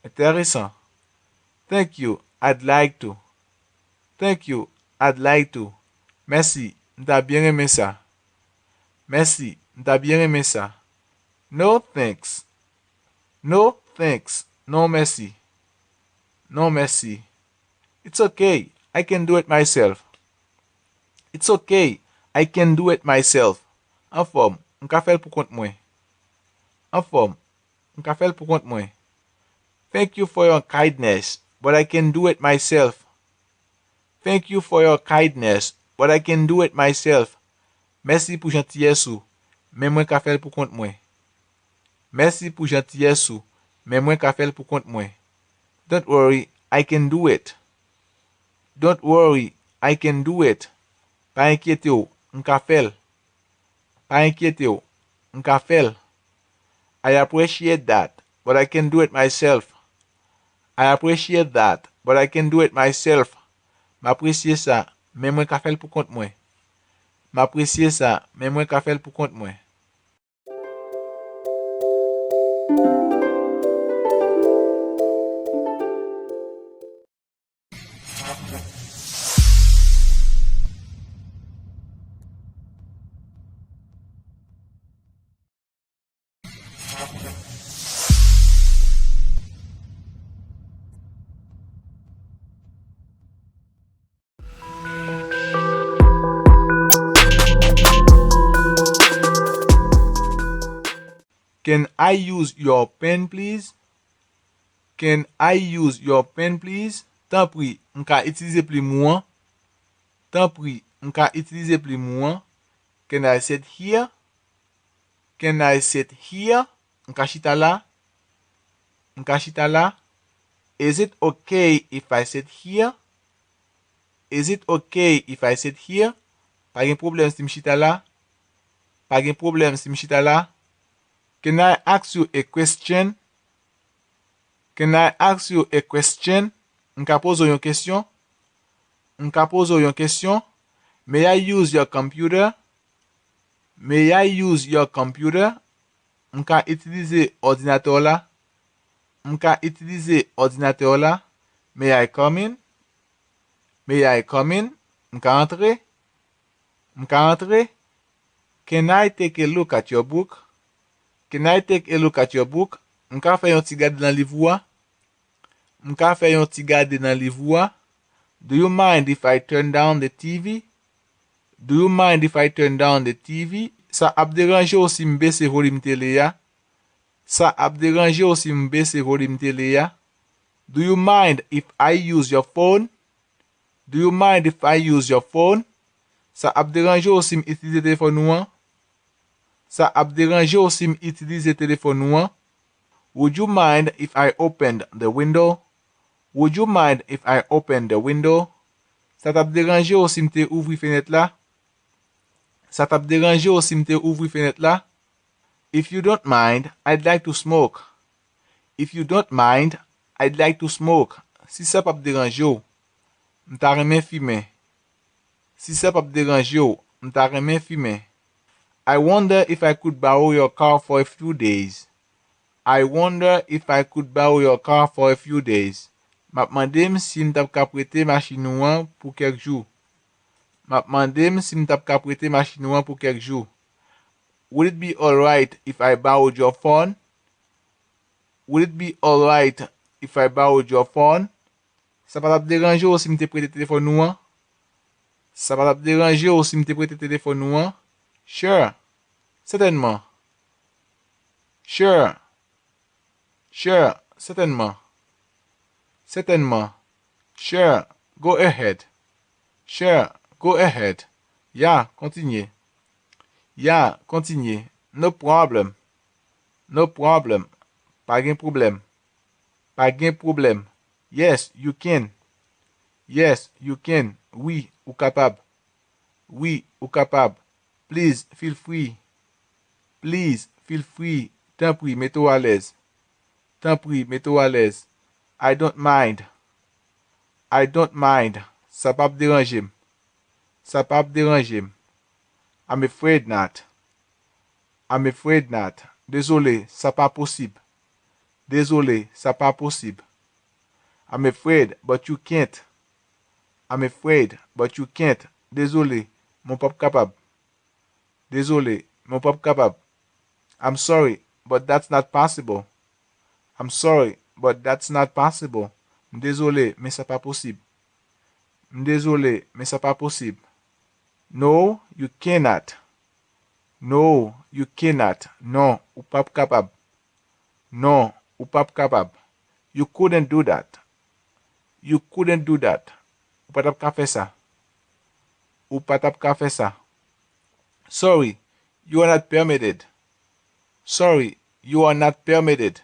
Enteresan. Thank you, I'd like to. Thank you, I'd like to. Mèsi, m ta byen renmen sa. Mèsi, m ta byen renmen sa. No, thanks. No, thanks. Non, mèsi. Non, mèsi. It's okay, I can do it myself. It's okay, I can do it myself. Anfòm, m ka fè l pou kont mwen. Anfòm, m ka fè l pou kont mwen. Thank you for your kindness, but I can do it myself. Thank you for your kindness, but I can do it myself. Mèsi pou jantiyès ou, men mwen ka fè l pou kont mwen. Mèsi pou jantiyès ou, men mwen ka fè l pou kont mwen. Don't worry, I can do it. Don't worry, I can do it. Pa enkyete w, m ka fè l. Pa enkyete w, m ka fè l. I appreciate that, but I can do it myself. I appreciate that, but I can do it myself. M apresye sa, men mwen ka fè l pou kont mwen. M apresye sa, men mwen ka fè l pou kont mwen. Can I use your pen, please? Can I use your pen, please? Tanpri, m ka itilize plim ou an? Tanpri, m ka itilize plim ou an? Can I sit here? Can I sit here? M ka chita la? M ka chita la? Is it okay if I sit here? Is it okay if I sit here? Pa gen pwoblèm si m chita la? Pa gen pwoblèm si m chita la? Can I ask you a question? Can I ask you a question? M ka poze w yon kesyon? M ka poze w yon kesyon? May I use your computer? May I use your computer? M ka itilize òdinatè w la? M ka itilize òdinatè w la? May I come in? May I come in? M ka antre? M ka antre? Can I take a look at your book? Can I take a look at your book? M ka fè yon ti gade nan liv ou a? M ka fè yon ti gade nan liv ou a? Do you mind if I turn down the T V? Do you mind if I turn down the T V? Sa ap deranje w si m bese volim tele a? Sa ap deranje w si m bese volim tele a? Do you mind if I use your phone? Do you mind if I use your phone? Sa ap deranje w si m itilize telefòn ou an? Sa ap deranje w si m itilize telefòn ou an? Would you mind if I opened the window? Would you mind if I opened the window? Sa t ap deranje w si m te ouvri fenèt la? Sa t ap deranje w si m te ouvri fenèt la? If you don't mind, I'd like to smoke. If you don't mind, I'd like to smoke. Si sa p ap deranje w, m ta renmen fimen. Si sa p ap deranje w, m ta renmen fimen. I wonder if I could borrow your car for a few days. I wonder if I could borrow your car for a few days. M ap mande m si m t ap ka prete machin ou an pou kèk jou. M ap mande m si m t ap ka prete machin ou an pou kèk jou. Would it be alright if I borrowed your phone? Would it be alright if I borrowed your phone? Sa pa t ap deranje w si m te prete telefòn ou an? Sa pa t ap deranje w si m te prete telefòn ou an? Sure. Sètènman. Sure. Sure. Sètènman. Sètènman. Sure. Go ahead. Sure. Go ahead. Yeah, kontinye. Yeah, kontinye. No problem. No problem. Pa gen pwoblèm. Pa gen pwoblèm. Yes, you can. Yes, you can. Wi, ou kapab. Wi, ou kapab. Please, feel free. Please, feel free. Tanpri, mete w alèz. Tanpri, mete w alèz. I don't mind. I don't mind. Sa p ap deranje m. Sa p ap deranje m. I'm afraid not. I'm afraid not. Dezole, sa pa posib. Dezole, sa pa posib. I'm afraid, but you can't. I'm afraid, but you can't. Dezole, men w p ap kapab. Dezole, men w p ap kapab. I'm sorry, but that's not possible. I'm sorry, but that's not possible. M dezole, men sa pa posib. M dezole, men sa pa posib. No, you cannot. No, you cannot. Non, ou p ap kapab. Non, ou p ap kapab. You couldn't do that. You couldn't do that. Ou pa t ap ka fè sa. Ou pa t ap ka fè sa. Sorry, you are not permitted. Sorry, you are not permitted.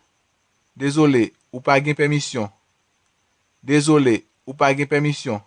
Dezole, ou pa gen pèmisyon. Dezole, ou pa gen pèmisyon.